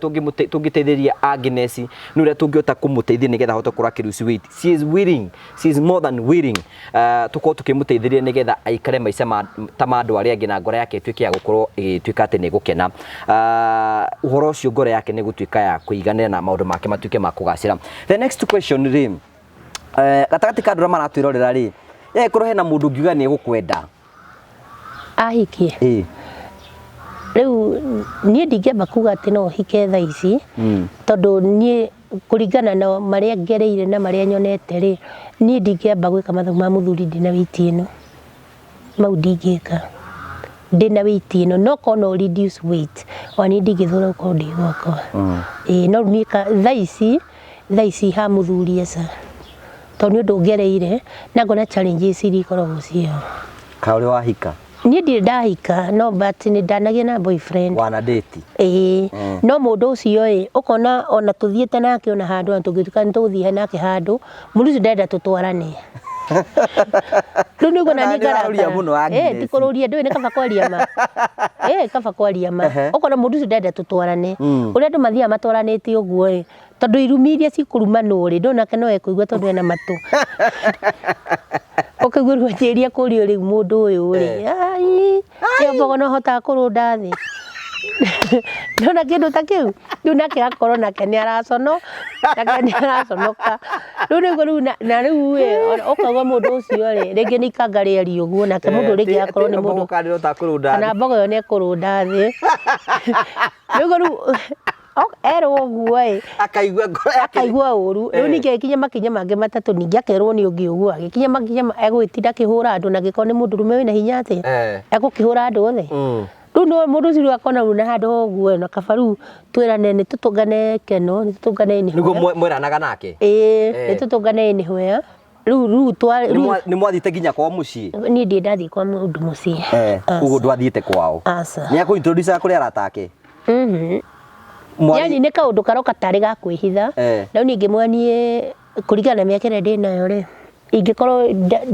tũngĩteithĩrĩria Agnes, nĩ ũrĩa tũngĩhota kũmũteithia nĩgetha ahote gũkorwo akĩ lose weight. She is willing, she is more than willing, tũkorwo tũkĩmũteithĩrĩria nĩgetha aikare maica ta ma andũ arĩa angĩ na ngoro yake ĩtuĩke ya gũkorwo ĩgĩtuĩka atĩ nĩ ĩgũkena. Ũhoro ũcio ngoro yake nĩ ĩgũtuĩka ya kũiganĩra na maũndũ make matuĩke ma kũgacĩra. The next question rĩ, gatagatĩ ka andũ arĩa maratwĩrorera rĩ, ĩkorwo hena mũndũ ũngiuga nĩ egũkwenda Ahikie? Ĩĩ. Rĩu niĩ ndingĩamba kuga atĩ no hike thaa ici, tondũ niĩ kũringana na marĩa ngereire na marĩa nyonete rĩ, niĩ ndingĩamba gwĩka mathabu ma mũthuri ndĩna weight ĩno, mau ndingĩka ndĩna weight ĩno, no korwo no reduce weight, ona niĩ ndingĩthũra gũkorwo ndĩ gwakwa. Ĩĩ, no rĩu niĩ thaa ici ha mũthuri aca, tondũ nĩ ũndũ ngereire na ngona challenges iria ikoragwo ciĩho. Ka ũrĩ wahika? Niĩ ndirĩ ndahika, no but nĩ ndanagĩa na boyfriend. Wana date? Ĩĩ, no mũndũ ũcio ĩ, ũkona ona tũthiĩte nake ona handũ, ona tũngĩtuĩka nĩ tũgũthiĩ nake handũ, mũndũ ũcio ndarenda tũtwarane. Rĩu nĩguo na niĩ Nĩ ũrarũria ngarakara. mũno, Agnes. Ĩ, ti kũrũria, ndũĩ nĩ kaba kwaria ma. Ĩ, kaba kwaria ma. Ũkona mũndũ ũcio ndarenda tũtwarane. Ũrĩa andũ mathiaga matwaranĩte ũguo ĩ, tondũ irumi iria cikũrumanwo rĩ, ndũĩ nake no ekũigua tondũ ena matũ. Ũkaigua rĩu anjĩrĩria kũrio rĩu mũndũ ũyũ rĩ, ai, ĩyo mbogo no hotaga kũrũnda thĩ. Ndona kĩndũ ta kĩu, rĩu nake akorwo nake nĩ aracono, nake nĩ araconoka. Rĩu nĩguo rĩu na rĩu ĩ, ũkauga mũndũ ũcio rĩ, rĩngĩ nĩ ikanga rĩaria ũguo, nake mũndũ rĩngĩ akorwo nĩ mũndũ kana mbogo ĩyo nĩ ekũrũnda thĩ. Nĩguo rĩu erwo ũguo ĩ, akaigua ngoro yake akaigua ũru. Rĩu ningĩ agĩkinya makinya mangĩ matatũ, ningĩ akerwo nĩ ũngĩ ũguo, agĩkinya makinya egũgĩtinda akĩhũra andũ, na angĩkorwo nĩ mũndũrũme wĩna hinya atĩa, egũkĩhũra andũ othe. Rĩu no mũndũ ũcio rĩu akona rĩu na handũ ha ũguo, na kaba rĩu twĩrane nĩ tũtũngane keno, nĩ tũtũngane nĩguo mweranaga nake? Ĩĩ, nĩ tũtũngane anywhere. Rĩu twa Nĩ rĩu nĩ mwathiĩte nginya kwao mũciĩ? Niĩ ndirĩ ndathiĩ kwa mũndũ mũciĩ. Koguo ndwathiĩte kwao? Aca. Nĩ akũ introduce kũrĩ arata ake? Mhm. Yani nĩ kaũndũ karoka tarĩ ga kwĩhitha. No niĩ ngĩmwĩra niĩ kũringana na mĩaka ĩrĩa ndĩnayo rĩ, ingĩkorwo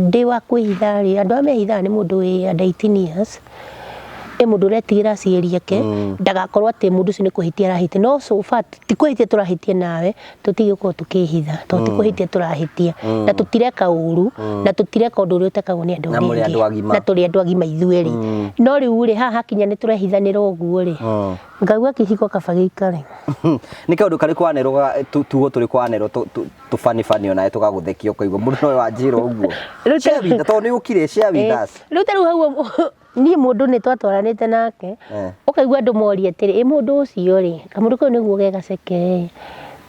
ndĩ wa kwĩhitha rĩ, andũ arĩa mehithaga nĩ mũndũ wĩ under 18 years, ĩ mũndũ ũretigĩra aciari ake, ndagakorwo atĩ mũndũ ũcio nĩ kũhĩtia arahĩtia. No so far ti kũhĩtia tũrahĩtia nawe, tũtige gũkorwo tũkĩhitha, tondũ ti kũhĩtia tũrahĩtia, na tũtireka ũru, na tũtireka ũndũ ũrĩa ũtekagwo nĩ andũ Na arĩa mũrĩ angĩ. andũ agima. Na tũrĩ andũ agima ithuerĩ. No rĩu rĩ, haha hakinya nĩ tũrehithanĩra ũguo rĩ, ngauga kĩhiko kaba gĩikare. Nĩ kaũndũ karĩkũ wanerwo tugo tũrĩkũ wanerwo tũbanibani onawe tũgagũthekia ũkaigua mũndũ no wanjĩra ũguo? Rĩu Share with tondũ nĩ ũkire, share with us. Rĩu ta rĩu hau niĩ mũndũ nĩ twatwaranĩte nake, ũkaigua andũ moria atĩrĩ, ĩ mũndũ ũcio rĩ, kamũndũ kau nĩguo ge gaceke ĩ,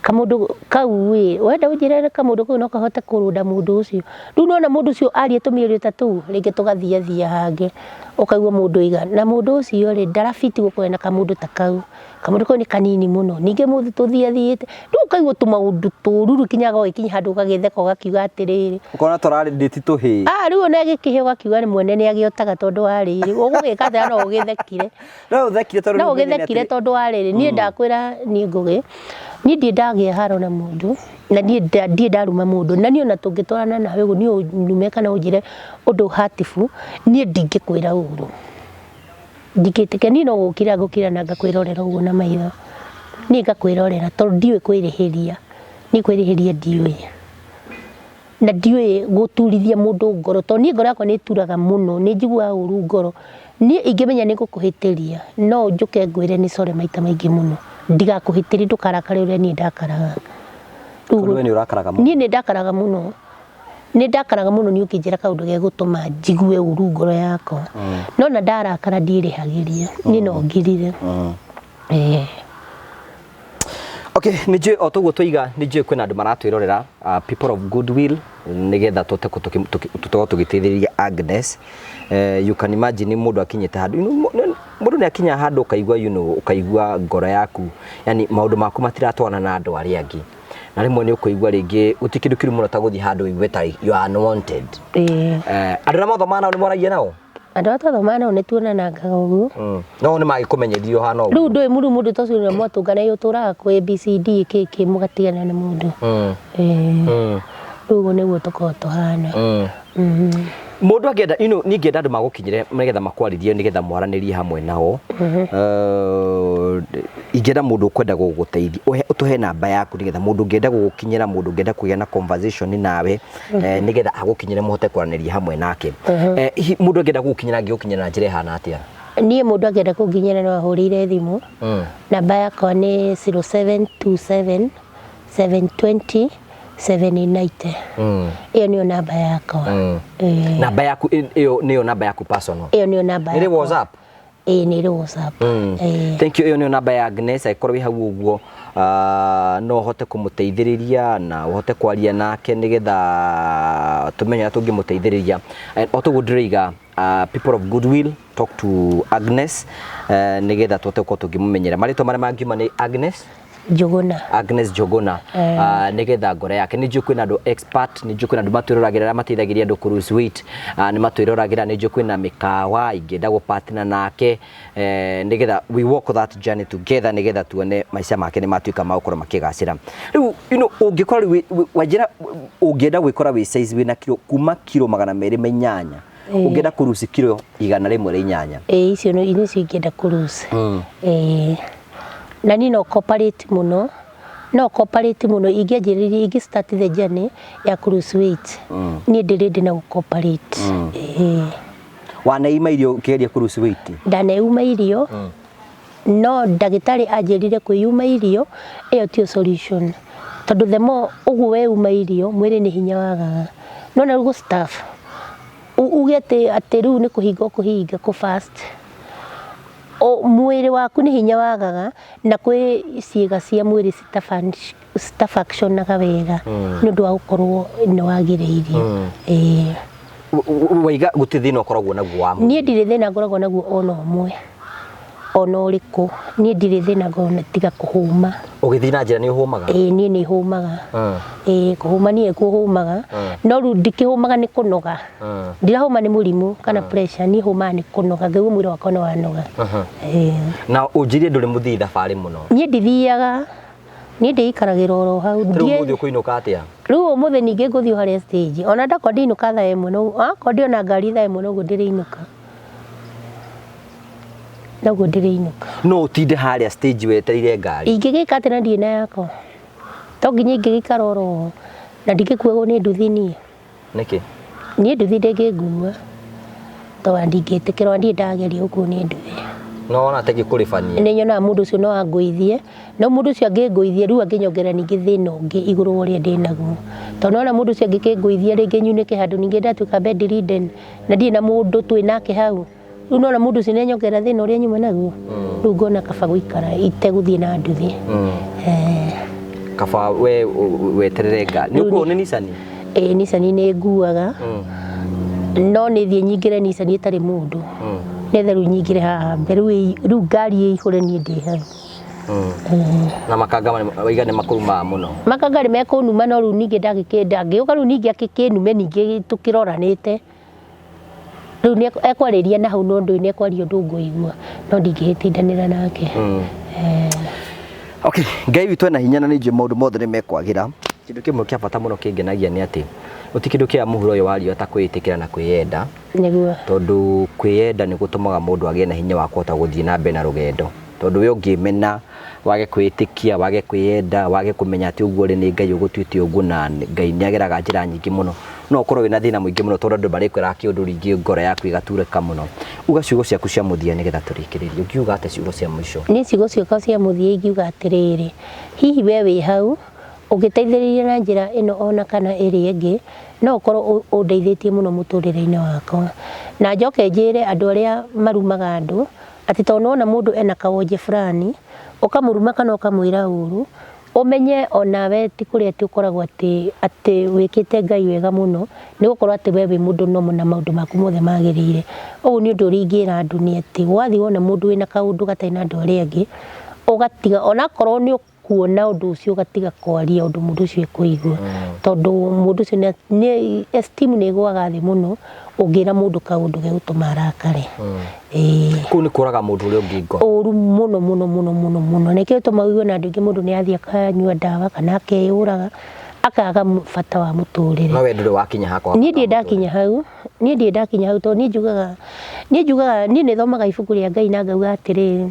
kamũndũ kau ĩ, wenda ũnjĩre kamũndũ kau no kahote kũrũnda mũndũ ũcio. Rĩu nĩwona mũndũ ũcio aria tũmĩario ta tũu, rĩngĩ tũgathiathia hangĩ, ũkaigua mũndũ oiga, na mũndũ ũcio rĩ, ndarabiti gũkorwo ena kamũndũ ta kau, kamũndũ kau nĩ kanini mũno, ningĩ mũndũ tũthiathiĩte, rĩu ũkaigua tũmaũndũ tũru rĩu nginya gagĩkinya handũ ũgagĩtheka ũgakiuga atĩrĩrĩ, Ũkona tũrarĩ ndĩti tũhĩĩ. Ah, rĩu ona gĩkĩhĩa ũgakiuga nĩ mwene nĩ agĩotaga tondũ wa rĩrĩ, ũgũgĩka atĩa no ũgĩthekire. No ũthekire tondũ No rĩu ũmenye nĩ ũgĩthekire atĩ- tondũ wa rĩrĩ, niĩ ndakwĩra niĩ Ngũgĩ, niĩ ndirĩ ndagĩa haro na mũndũ, na niĩ ndirĩ ndaruma mũndũ, na niĩ ona tũngĩtwarana nawe ũguo niĩ ũndume kana ũnjĩre ũndũ hatibu, niĩ ndingĩkwĩra ũru. Ndingĩtĩkia, niĩ no gũkira ngũkira na ngakwĩrorera ũguo na maitho. Niĩ ngakwĩrorera tondũ ndiũĩ kwĩrĩhĩria, niĩ kwĩrĩhĩria ndiũĩ. Na ndiũĩ gũturithia mũndũ ngoro, tondũ niĩ ngoro yakwa nĩ ĩturaga mũno, nĩ njiguaga ũru ngoro. Niĩ ingĩmenya nĩ ngũkũhĩtĩria, no njũke ngwĩre nĩ sorry maita maingĩ mũno. Ndigakũhĩtĩrie ndũkarakare ũrĩa niĩ ndakaraga. Tondũ we nĩ ũrakaraga mũno. Niĩ nĩ ndakaraga mũno. Nĩ ndakaraga mũno niĩ ũkĩnjĩra kaũndũ gegũtũma njigue ũru ngoro yakwa. No na ndarakara ndiĩrĩhagĩria, niĩ no ngirire. Okay, nĩ njũĩ o toguo twaiga, nĩ njũĩ kwĩna andũ maratwĩrorera, people of goodwill, nĩgetha tũhote tũkorwo tũgĩteithĩrĩria Agnes. You can imagine mũndũ akinyĩte handũ, you know, mũndũ nĩ akinya handũ ũkaigua, you know, ũkaigua ngoro yaku, yani maũndũ maku matiratwarana na andũ arĩa angĩ. Na rĩmwe nĩ ũkũigua rĩngĩ gũtirĩ kĩndũ kĩũru mũno ta gũthiĩ handũ ũigue ta you are unwanted. Andũ arĩa mwathomaga nao nĩ mwaragia nao? Andũ arĩa twathomaga nao nĩ tuonanangaga ũguo. No nĩ magĩkũmenyithia ũhana ũguo. Rĩu ndũĩ mũndũ mũndũ ta ũcio ũrĩa mwatũngana ũtũraga kwĩ ABCD kĩ kĩ mũgatigana na mũndũ. Rĩu ũguo nĩguo tũkoragwo tũhana. Mũndũ angĩenda, you know, niĩ ingĩenda andũ magũkinyĩre nĩgetha makwarĩrie nĩgetha mwaranĩrie hamwe nao. Ingĩenda mũndũ ũkwenda gũgũteithia, ũtũhe namba yaku nĩgetha mũndũ ũngĩenda gũgũkinyĩra, mũndũ ũngĩenda kũgĩa na conversation nawe, nĩgetha agũkinyĩre mũhote kwaranĩria hamwe nake. Hihi mũndũ angĩenda gũgũkinyĩra angĩgũkinyĩra na njĩra ĩhana atĩa? Niĩ mũndũ angĩenda kũnginyĩra no ahũrĩire thimũ. Namba yakwa nĩ 0727 720 790. Ĩyo nĩyo namba yakwa. Namba yaku ĩyo nĩyo namba yaku personal? Ĩyo nĩyo namba Nĩ ĩrĩ yakwa. WhatsApp? Ĩĩ nĩ ĩrĩ WhatsApp. Thank you. Ĩyo nĩyo namba ya Agnes, angĩkorwo wĩ hau ũguo, no ũhote kũmũteithĩrĩria na ũhote kwaria nake nĩgetha tũmenye ũrĩa tũngĩmũteithĩrĩria. O toguo ndĩroiga, people of goodwill, talk to Agnes, nĩgetha tũhote gũkorwo tũkĩmũmenyera. Marĩtwa marĩa mangiuma nĩ Agnes Njũgũna. Agnes Njũgũna. Nĩgetha ngoro yake, nĩ njũĩ kwĩna andũ expert, nĩ njũĩ kwĩna andũ matwĩroragĩra arĩa mateithagĩrĩria andũ kũ lose weight, nĩ matwĩroragĩra, nĩ njũĩ kwĩna mĩkawa ingĩenda gũ partner nake, nĩgetha we walk that journey together, nĩgetha tuone maica make nĩ matuĩka ma gũkorwo makĩgacĩra. Rĩu, you know, ũngĩkora rĩu wanjĩra ũngĩenda gwĩkora wĩ size wĩna kiro kuma kiro 208, ũngĩenda kũruci kiro 108. Ĩĩ, icio nĩcio ingĩenda kũruci. Ĩĩ. Na niĩ no cooperate mũno, no cooperate mũno ingĩanjĩrĩria, ingĩ start the journey ya kũ lose weight. Niĩ ndĩ ready na gũ cooperate. Ĩĩ. Waneima irio ũkĩgeria kũ lose weight? Ndaneuma irio, no ndagĩtarĩ anjĩrire kwĩyuma irio, ĩyo tiyo solution. Tondũ the more ũguo weuma irio, mwĩrĩ nĩ hinya wagaga. No na rĩu gũ starve, uge atĩ rĩu nĩ kũhinga ũkũhinga kũ fast. Mwĩrĩ waku nĩ hinya wagaga, na kwĩ ciĩga cia mwĩrĩ citafunctionaga wega nĩ ũndũ wa gũkorwo nĩ wagire irio. Ĩĩ. Waiga gũtirĩ thĩna ũkoragwo naguo wa mwĩrĩ? Niĩ ndirĩ thĩna ngoragwo naguo ona ũmwe, ona ũrĩkũ. Niĩ ndirĩ thĩna ngoragwo na tiga kũhũma. Ũgĩthiĩ na njĩra nĩ ũhũmaga? Ĩĩ, niĩ nĩ hũmaga. Ĩĩ, kũhũma niĩ kũhũmaga, no rĩu ndikĩhũmaga nĩ kũnoga. Ndirahũma nĩ mũrimũ kana pressure, niĩ hũmaga nĩ kũnoga, ngaigua mwĩrĩ wakwa nĩ wanoga. Ĩĩ. Na ũnjĩrie ndũrĩ mũthii thabarĩ mũno. Niĩ ndithiaga, niĩ ndĩikaragĩra oro hau. Rĩu ũmũthĩ ũkũinũka atĩa? Rĩu ũmũthĩ ningĩ ngũthiĩ o harĩa stage, ona ndakorwo ndinũka thaa 1 no akorwo ndĩona ngari thaa 1 noguo ndĩrĩinũka. Noguo ndĩrĩinũka. No ũtinde harĩa stage wetereire ngari? Ingĩgĩka atĩa na ndirĩ na yakwa? To nginya ingĩgĩikara oro ũguo, na ndingĩkuagwo nĩ nduthi niĩ. Nĩkĩ? Niĩ nduthi ndĩngĩngua, tondũ ndingĩtĩkĩra, ona ndirĩ ndageria gũkuo nĩ nduthi. No wona ta ĩngĩkũrĩbania? Nĩ nyonaga mũndũ ũcio no angũithie, no mũndũ ũcio angĩngũithia rĩu angĩnyongerera ningĩ thĩna ũngĩ igũrũ wa ũrĩa ndĩnaguo. Tondũ nĩwona mũndũ ũcio angĩkĩngũithia rĩngĩ nyunĩke handũ ningĩ ndatuĩka bedridden, na ndirĩ na mũndũ twĩ nake hau. Rĩu nĩwona mũndũ ũcio nĩanyongerera thĩna ũrĩa nyuma naguo. Rĩu ngona kaba gũikara itegũthiĩ na nduthi. Kaba we weterere ngari. Nĩ ũkuo nĩ Nissan? Ĩĩ, Nissan nĩ nguaga. No nĩ thiĩ nyingĩre Nissan ĩtarĩ mũndũ. Nĩgetha rĩu nyingĩre haha mbere, rĩu ngari ĩihũre niĩ ndĩ hau. Na makanga waiga nĩ makũrumaga mũno. Makanga nĩ mekũnuma, no rĩu ningĩ ndangĩũka rĩu ningĩ akĩkĩnume ningĩ tũkĩroranĩte. Rĩu nĩ ekwarĩria na hau, no ndũĩ nĩ ekwaria ũndũ ngũigua, no ndingĩgĩtindanĩra nake. Okay, Ngai witũ ena hinya na nĩ njũĩ maũndũ mothe nĩ mekwagĩra. Kĩndũ kĩmwe kĩa bata mũno kĩngenagia nĩ atĩ gũtirĩ kĩndũ kĩa mũhuro ũyũ wa riũa ta kwĩĩtĩkĩra na kwĩyenda. Nĩguo. Tondũ kwĩyenda nĩ gũtũmaga mũndũ agĩe na hinya wa kũhota gũthiĩ na mbere na rũgendo. Tondũ we ũngĩmena, wage kwĩĩtĩkia, wage kwĩyenda, wage kũmenya atĩ ũguo ũrĩ nĩ Ngai ũgũtuĩte ũguo na Ngai nĩ ageraga njĩra nyingĩ mũno, no ũkorwo wĩna thĩna mũingĩ mũno tondũ andũ marĩkwĩraga kĩũndũ rĩngĩ ngoro yaku ĩgaturĩka mũno. Uga ciugo ciaku cia mũthia nĩgetha tũrĩkĩrĩrie. Ũngiuga atĩa ciugo cia mũico? Niĩ ciugo ciakwa cia mũthia ingiuga atĩrĩrĩ, hihi we wĩ hau ũngĩteithĩrĩria na njĩra ĩno ona kana ĩrĩa ĩngĩ, no ũkorwo ũndeithĩtie mũno mũtũrĩre-inĩ wakwa. Na njoke njĩre andũ arĩa marumaga andũ, atĩ tondũ nĩwona mũndũ ena kawonje fulani, ũkamũruma kana ũkamwĩra ũru, ũmenye onawe ti kũrĩa atĩ ũkoragwo atĩ atĩ wĩkĩte Ngai wega mũno, nĩ gũkorwo atĩ we wĩ mũndũ normal na maũndũ maku mothe magĩrĩire. Ũguo nĩ ũndũ ũrĩa ingĩra andũ nĩ atĩ, wathiĩ wona mũndũ wĩna kaũndũ gatarĩ na andũ arĩa angĩ, ũgatiga onakorwo nĩ kuona ũndũ ũcio ũgatiga kwaria ũndũ mũndũ ũcio ekũigua. Tondũ mũndũ ũcio nĩ esteem nĩ ĩgũaga thĩ mũno ũngĩra mũndũ kaũndũ gegũtũma arakare. Kũu nĩ kũraga mũndũ ũrĩa ũngĩ ngoro. Ũru mũno mũno mũno mũno mũno. Nĩkĩo gĩtũmaga ũigue na andũ aingĩ mũndũ nĩ athiĩ akanyua ndawa kana akeyũraga, akaga bata wa mũtũrĩre. No we ndũrĩ wakinya hakwa. Niĩ ndirĩ ndakinya hau, niĩ ndirĩ ndakinya hau tondũ niĩ njugaga, niĩ njugaga, niĩ nĩ thomaga ibuku rĩa Ngai na ngauga atĩrĩrĩ,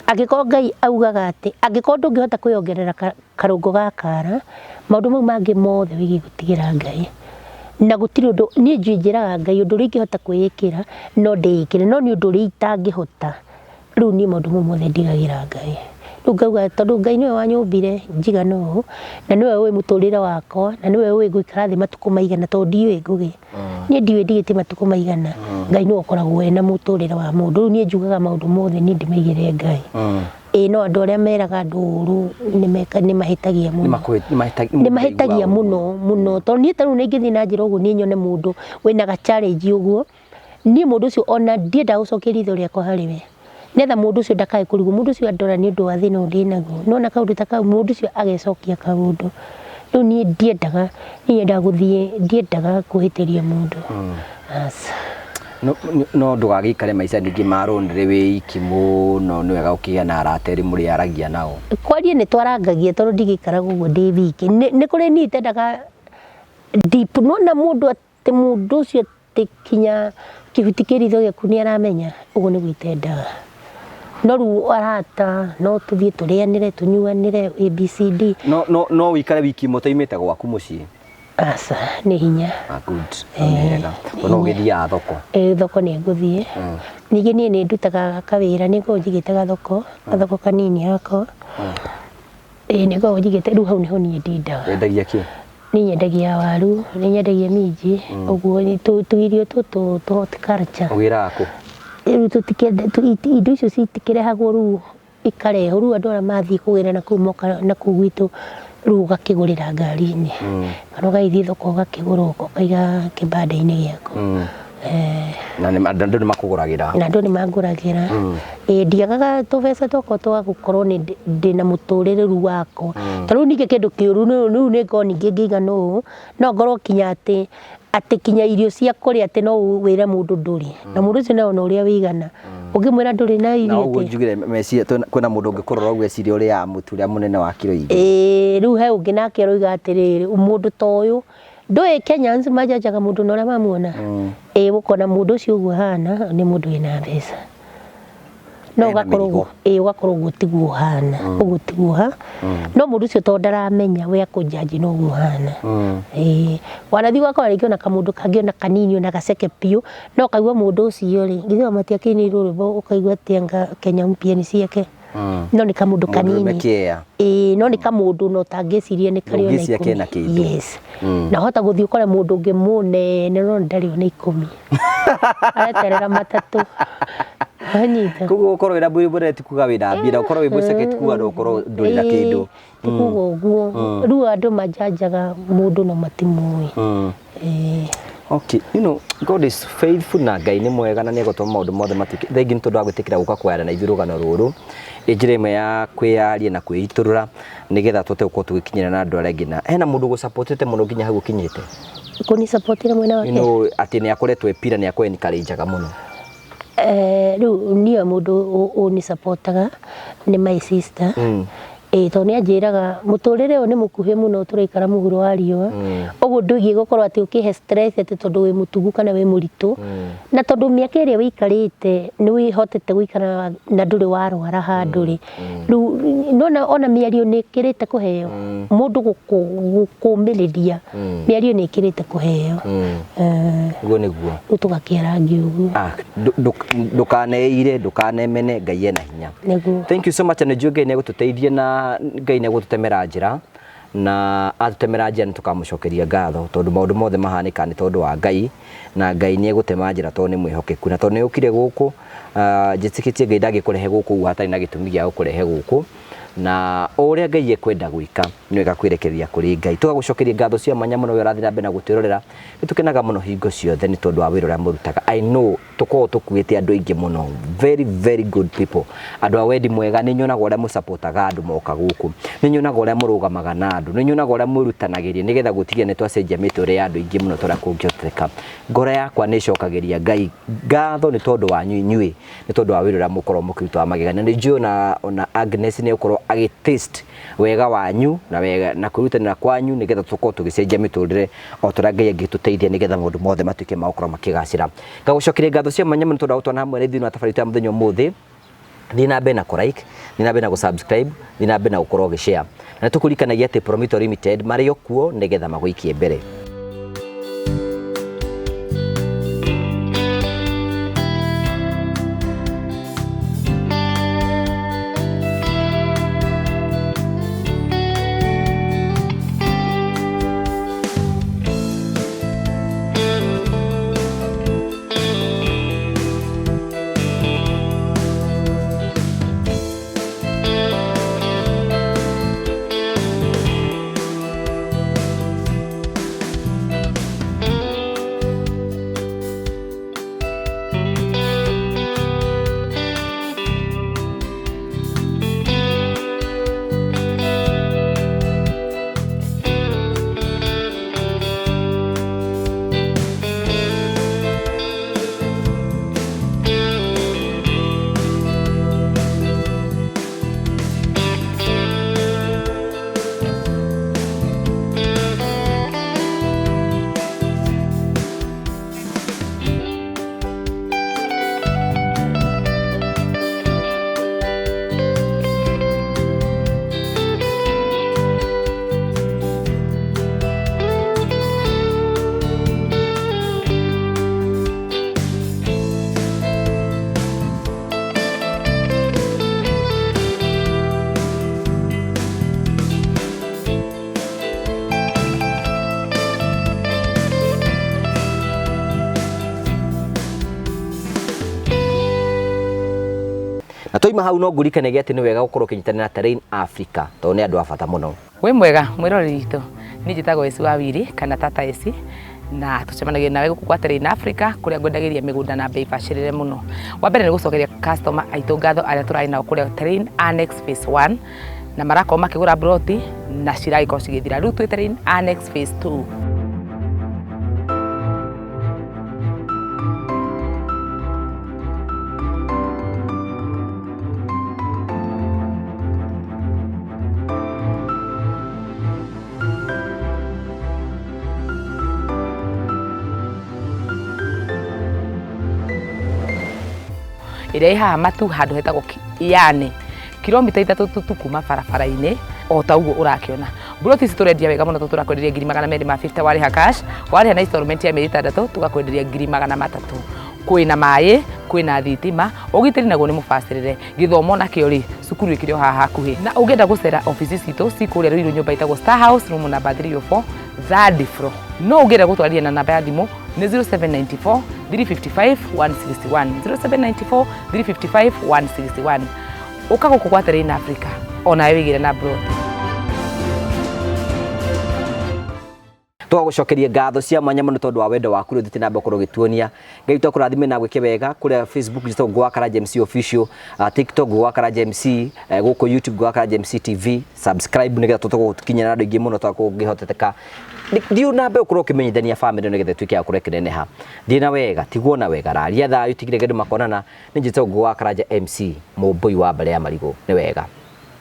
angĩkorwo Ngai augaga atĩ, angĩkorwo ndũngĩhota kwĩongerera karũngo ga kara, maũndũ mau mangĩ mothe wĩgiĩ gũtigĩra Ngai. Na gũtirĩ ũndũ, niĩ njĩraga Ngai ũndũ ũrĩa ingĩhota kwĩĩkĩra, no ndĩĩkĩre, no nĩ ũndũ ũrĩa itangĩhota, rĩu niĩ maũndũ mau mothe ndigagĩra Ngai. Rĩu ngauga tondũ Ngai nĩwe wanyũmbire njigana ũũ, na nĩwe ũĩ mũtũrĩre wakwa, na nĩwe ũĩ ngũikara thĩ matukũ maigana tondũ ndiũĩ ngũgĩ. Niĩ ndiũĩ ndigĩtie matukũ maigana, Ngai nĩwe ũkoragwo ena mũtũrĩre wa mũndũ. Rĩu niĩ njugaga maũndũ mothe niĩ ndĩmaigĩre Ngai. Ĩĩ no andũ arĩa meraga andũ ũru nĩ mahĩtagia mũno. Nĩ mahĩtagia mũno mũno. Tondũ niĩ ta rĩu ingĩthiĩ na njĩra ũguo niĩ nyone mũndũ wĩna ga challenge ũguo, niĩ mũndũ ũcio ona ndiendaga gũcokia ritho rĩakwa harĩ we. Nĩgetha mũndũ ũcio ndakae kũrigwo, mũndũ ũcio andora nĩ ũndũ wa thĩna ũyũ ndĩnaguo. Nĩwona kaũndũ ta kau, mũndũ ũcio agecokia kaũndũ. Rĩu niĩ ndiendaga, niĩ nyendaga gũthiĩ, ndiendaga kũhĩtĩria mũndũ. Aca. No ndũgagĩikare maica ningĩ ma lonely wĩ iki mũno, nĩ wega ũkĩgĩa na arata erĩ mũrĩaragia nao. Kwaria nĩ twarangagia tondũ ndigĩikaraga ũguo ndĩ wiki. Nĩ kũrĩ niĩ itendaga deep, nĩwona mũndũ atĩ mũndũ ũcio atĩ kinya kĩhuti kĩa ritho gĩaku nĩ aramenya, ũguo nĩguo itendaga. No rĩu arata no tũthiĩ tũrĩanĩre tũnyuanĩre ABCD. No ũikare wiki ĩmwe ũtaimĩte gwaku mũciĩ? Aca, nĩ hinya. Ah, good. Nĩ wega. Tondũ no ũgĩthiaga thoko. Ĩĩ, thoko nĩ ngũthiĩ. Ningĩ niĩ nĩ ndutaga kawĩra, nĩ ngoragwo njigĩte gathoko, gathoko kanini hakwa. Ĩĩ, nĩ ngoragwo njigĩte, rĩu hau nĩho niĩ ndindaga. Wendagia kĩ? Niĩ nyendagia waru, nĩ nyendagia minji, ũguo tũirio tũtũ tũ horticulture. Ũgĩraga kũ? Rĩu indo icio citikĩrehagwo rĩu ikarehwo, rĩu andũ arĩa mathiĩ kũgĩra na kũu moka na kũu gwitũ, rĩu ũgakĩgũrĩra ngari-inĩ. Kana ũgagĩthiĩ thoko ũgakĩgũra ũkaiga kĩbanda-inĩ gĩaku. Na andũ nĩ makũgũragĩra. Na andũ nĩ mangũragĩra. Ĩĩ, ndiagaga tũbeca twakwa twa gũkorwo nĩ ndĩna mũtũrĩre rĩu wakwa. Ta rĩu ningĩ kĩndũ kĩũru rĩu nĩ ngorwo ningĩ ngĩiga ũũ, no ngorwo kinya atĩ kinya irio cia kũrĩa atĩ no wĩre mũndũ ndũrĩ. Na mũndũ ũcio no ona ũrĩa wĩigana. Ũngĩmwĩra ndũrĩ na Na irio ũguo atĩ njugire meciria kwĩna mũndũ ũngĩkũrora ũguo eciria ũrĩaga mũtu ũrĩa mũnene wa kiro 2. Ĩĩ, rĩu he ũngĩ nake aroiga atĩrĩrĩ, mũndũ ta ũyũ, ndũĩ Kenyans manjanjaga mũndũ na ũrĩa mamuona. Ĩĩ, ũkona mũndũ ũcio ũguo ahana nĩ mũndũ wĩna mbeca. No Ena ũgakorwo mĩrigo. ũguo, ĩĩ, ũgakorwo ũguo tiguo ũhana, ũguo tiguo ha. No mũndũ ũcio tondũ ndaramenya we akũnjanji no ũguo ũhana. Ĩĩ, wanathiĩ ũgakora rĩngĩ ona kamũndũ kangĩ ona kanini ona gaceke biũ, no ũkaigua mũndũ ũcio rĩ, githĩ o matiakĩinĩirwo rwĩmbo ũkaigua atĩ anga Kenya mpya nĩ ciake. No nĩ kamũndũ Mũndũ kanini. mekĩea. Ĩĩ, no nĩ kamũndũ no ũtangĩciria nĩ karĩ ona Ndũngĩciria kena 10. kĩndũ. Yes. Na hota gũthiĩ ũkore mũndũ ũngĩ mũnene no ndarĩ ona 10. Areterera matatũ. Wanyita. Koguo gũkorwo wĩna mwĩrĩ mũnene ti kuga wĩna mbia, na gũkorwo wĩ mũceke ti kuga no ũkorwo ndũrĩ na kĩndũ. Ti kuga ũguo. Rĩu andũ manjanjaga mũndũ no matimũĩ. Ĩĩ. Okay, you know, God is faithful na Ngai nĩ mwega na nĩ egũtũma maũndũ mothe matuĩke. Thengi nĩ tondũ wa gwĩtĩkĩra gũka kwaria na ithuĩ rũgano rũrũ. Ĩ njĩra ĩmwe ya kwĩyaria na kwĩitũrũra nĩgetha tũhote gũkorwo tũgĩkinyĩra na andũ arĩa angĩ. Na hena mũndũ ũgũsupportĩte mũno nginya hau ũkinyĩte? Kũnisupportĩra mwena You wake? know, atĩ nĩ akoretwo e pillar, nĩ akũ encourage-aga mũno. Rĩu niĩ mũndũ ũnisupportaga nĩ my sister. Ĩĩ, tondũ nĩ anjĩraga mũtũrĩre ũyũ nĩ mũkuhĩ mũno tũraikara mũhuro wa riũa. Ũguo ndũgiĩ gũkorwo atĩ ũkĩhe stress atĩ tondũ wĩ mũtugu kana wĩ mũritũ. Na tondũ mĩaka ĩrĩa wĩikarĩte nĩ wĩhotete gũikara na ndũrĩ warwara handũ rĩ. Rĩu nĩwona ona mĩario nĩ ĩkĩrĩte kũheo. Mũndũ gũkũmĩrĩria mĩario nĩ ĩkĩrĩte kũheo. Ũguo nĩguo. Rĩu tũgakĩarangia ũguo. Ndũkaneire, ndũkanemene, Ngai ena hinya. Nĩguo. Thank you so much. Na njũĩ Ngai nĩ egũtũteithia na Ngai nĩ egũtũtemera njĩra. Na atũtemera njĩra nĩ tũkamũcokeria ngatho tondũ maũndũ mothe mahanĩkaga nĩ tondũ wa Ngai, na Ngai nĩ egũtema njĩra tondũ nĩ mwĩhokeku. Na tondũ nĩ ũkire gũkũ, njĩtĩkĩtie Ngai ndangĩkũrehe gũkũ ũguo hatarĩ na gĩtũmi gĩa gũkũrehe gũkũ. Na o ũrĩa Ngai ekwenda gwĩka nĩ wega kwĩrekereria kũrĩ Ngai. Tũgagũcokeria ngatho cia mwanya mũno we ũrathiĩ na mbere na gũtwĩrorera. Nĩ tũkenaga mũno hingo ciothe nĩ tondũ wa wĩra ũrĩa mũrutaga. I know tũkoragwo tũkuĩte andũ aingĩ mũno, very very good people, andũ a wendi mwega. Nĩ nyonaga ũrĩa mũsupportaga andũ moka gũkũ, nĩ nyonaga ũrĩa mũrũgamaga na andũ, nĩ nyonaga ũrĩa mwĩrutanagĩria nĩgetha gũtigĩrĩra nĩ twacenjia mĩtũrĩre ya andũ aingĩ mũno ta ũrĩa kũngĩhoteka. Ngoro yakwa nĩ ĩcokagĩria Ngai ngatho nĩ tondũ wanyu inyuĩ, nĩ tondũ wa wĩra ũrĩa mũkoragwo mũkĩruta wa magegania. Nĩ njũĩ ona Agnes nĩ egũkorwo agĩ taste wega wanyu na wega na kwĩrutanĩra kwanyu nĩgetha tũkorwo tũgĩcenjia mĩtũrĩre o ta ũrĩa Ngai angĩtũteithia nĩgetha maũndũ mothe matuĩke ma gũkorwo makĩgacĩra. Ngagũcokeria ngatho cia mwanya mũno tondũ wa gũtwana hamwe na ithuĩ na tabarĩra ya mũthenya ũmũthĩ. Thiĩ na mbere na kũ like, thiĩ na mbere na gũ subscribe, thiĩ na mbere na gũkorwo ũgĩ share. Na nĩ tũkũririkanagia atĩ Promito Limited marĩ o kuo nĩgetha magũikie mbere. Na twaima hau no ngũririkanagia atĩ nĩ wega gũkorwo ũkĩnyitanĩra na Terrain Africa tondũ nĩ andũ a bata mũno. Wĩ mwega mwĩroreri witũ, niĩ njĩtagwo Esi wa Wiri kana Tata Esi, Na tũcemanagia nawe gũkũ gwa Terrain Africa kũrĩa ngwendagĩria mĩgũnda na bei bacĩrĩre mũno. Wa mbere nĩ gũcokeria customer aitũ ngatho arĩa tũrarĩ nao kũrĩa Terrain Annex Phase 1 na marakorwo makĩgũra broti na ciragĩkorwo cigĩthira. Rĩu twĩ Terrain Annex Phase 2. Ĩrĩa ĩ haha Matu handũ hetagwo Yani, kilomita 3 tu kuma barabara-inĩ o ta ũguo ũrakĩona. Mburoti ici tũrendia wega mũno, tũrakwenderia ngiri 250 warĩha cash, warĩha na installment ya mĩeri 6 tũgakwenderia ngiri 300. Kwĩna maĩ, kwĩna thitima, ũgitĩri naguo nĩ mũbacĩrĩre, gĩthomo nakĩo rĩ, cukuru ĩkĩrĩ o haha hakuhĩ. Na ũngĩenda gũcera obici citũ ci kũrĩa Ruiru, nyũmba ĩtagwo Star House, room number 304, third floor. No ũngĩenda gũtwarĩria na namba ya thimũ nĩ 0794 355 161, 0794 355 161. Ũka gũkũ gwa Terrain Africa onawe wĩgĩre na broti. Tũgagũcokeria ngatho cia mwanya mũno tondũ wa wendo waku rĩu ũthiĩte na mbere gũkorwo ũgĩtuonia. Ngai witũ akũrathime na gwĩke wega. Kũrĩa Facebook njĩtagwo Ngũgĩ Karanja MC Official, TikTok Ngũgĩ Karanja MC, gũkũ YouTube Ngũgĩ Karanja MC TV. Subscribe nĩgetha tũhote gũkinyĩra andũ aingĩ mũno ta kũngĩhoteteka. Thiĩ na mbere ũkorwo ũkĩmenyithania famĩlĩ nĩgetha ĩtuĩke ya gũkorwo ĩkĩneneha. Thiĩ na wega, tigwo na wega, raria thayũ, tigire andũ makonana. Nĩ njĩtagwo Ngũgĩ Karanja MC, mũmbũi wa mbere ya marigũ. Nĩ wega.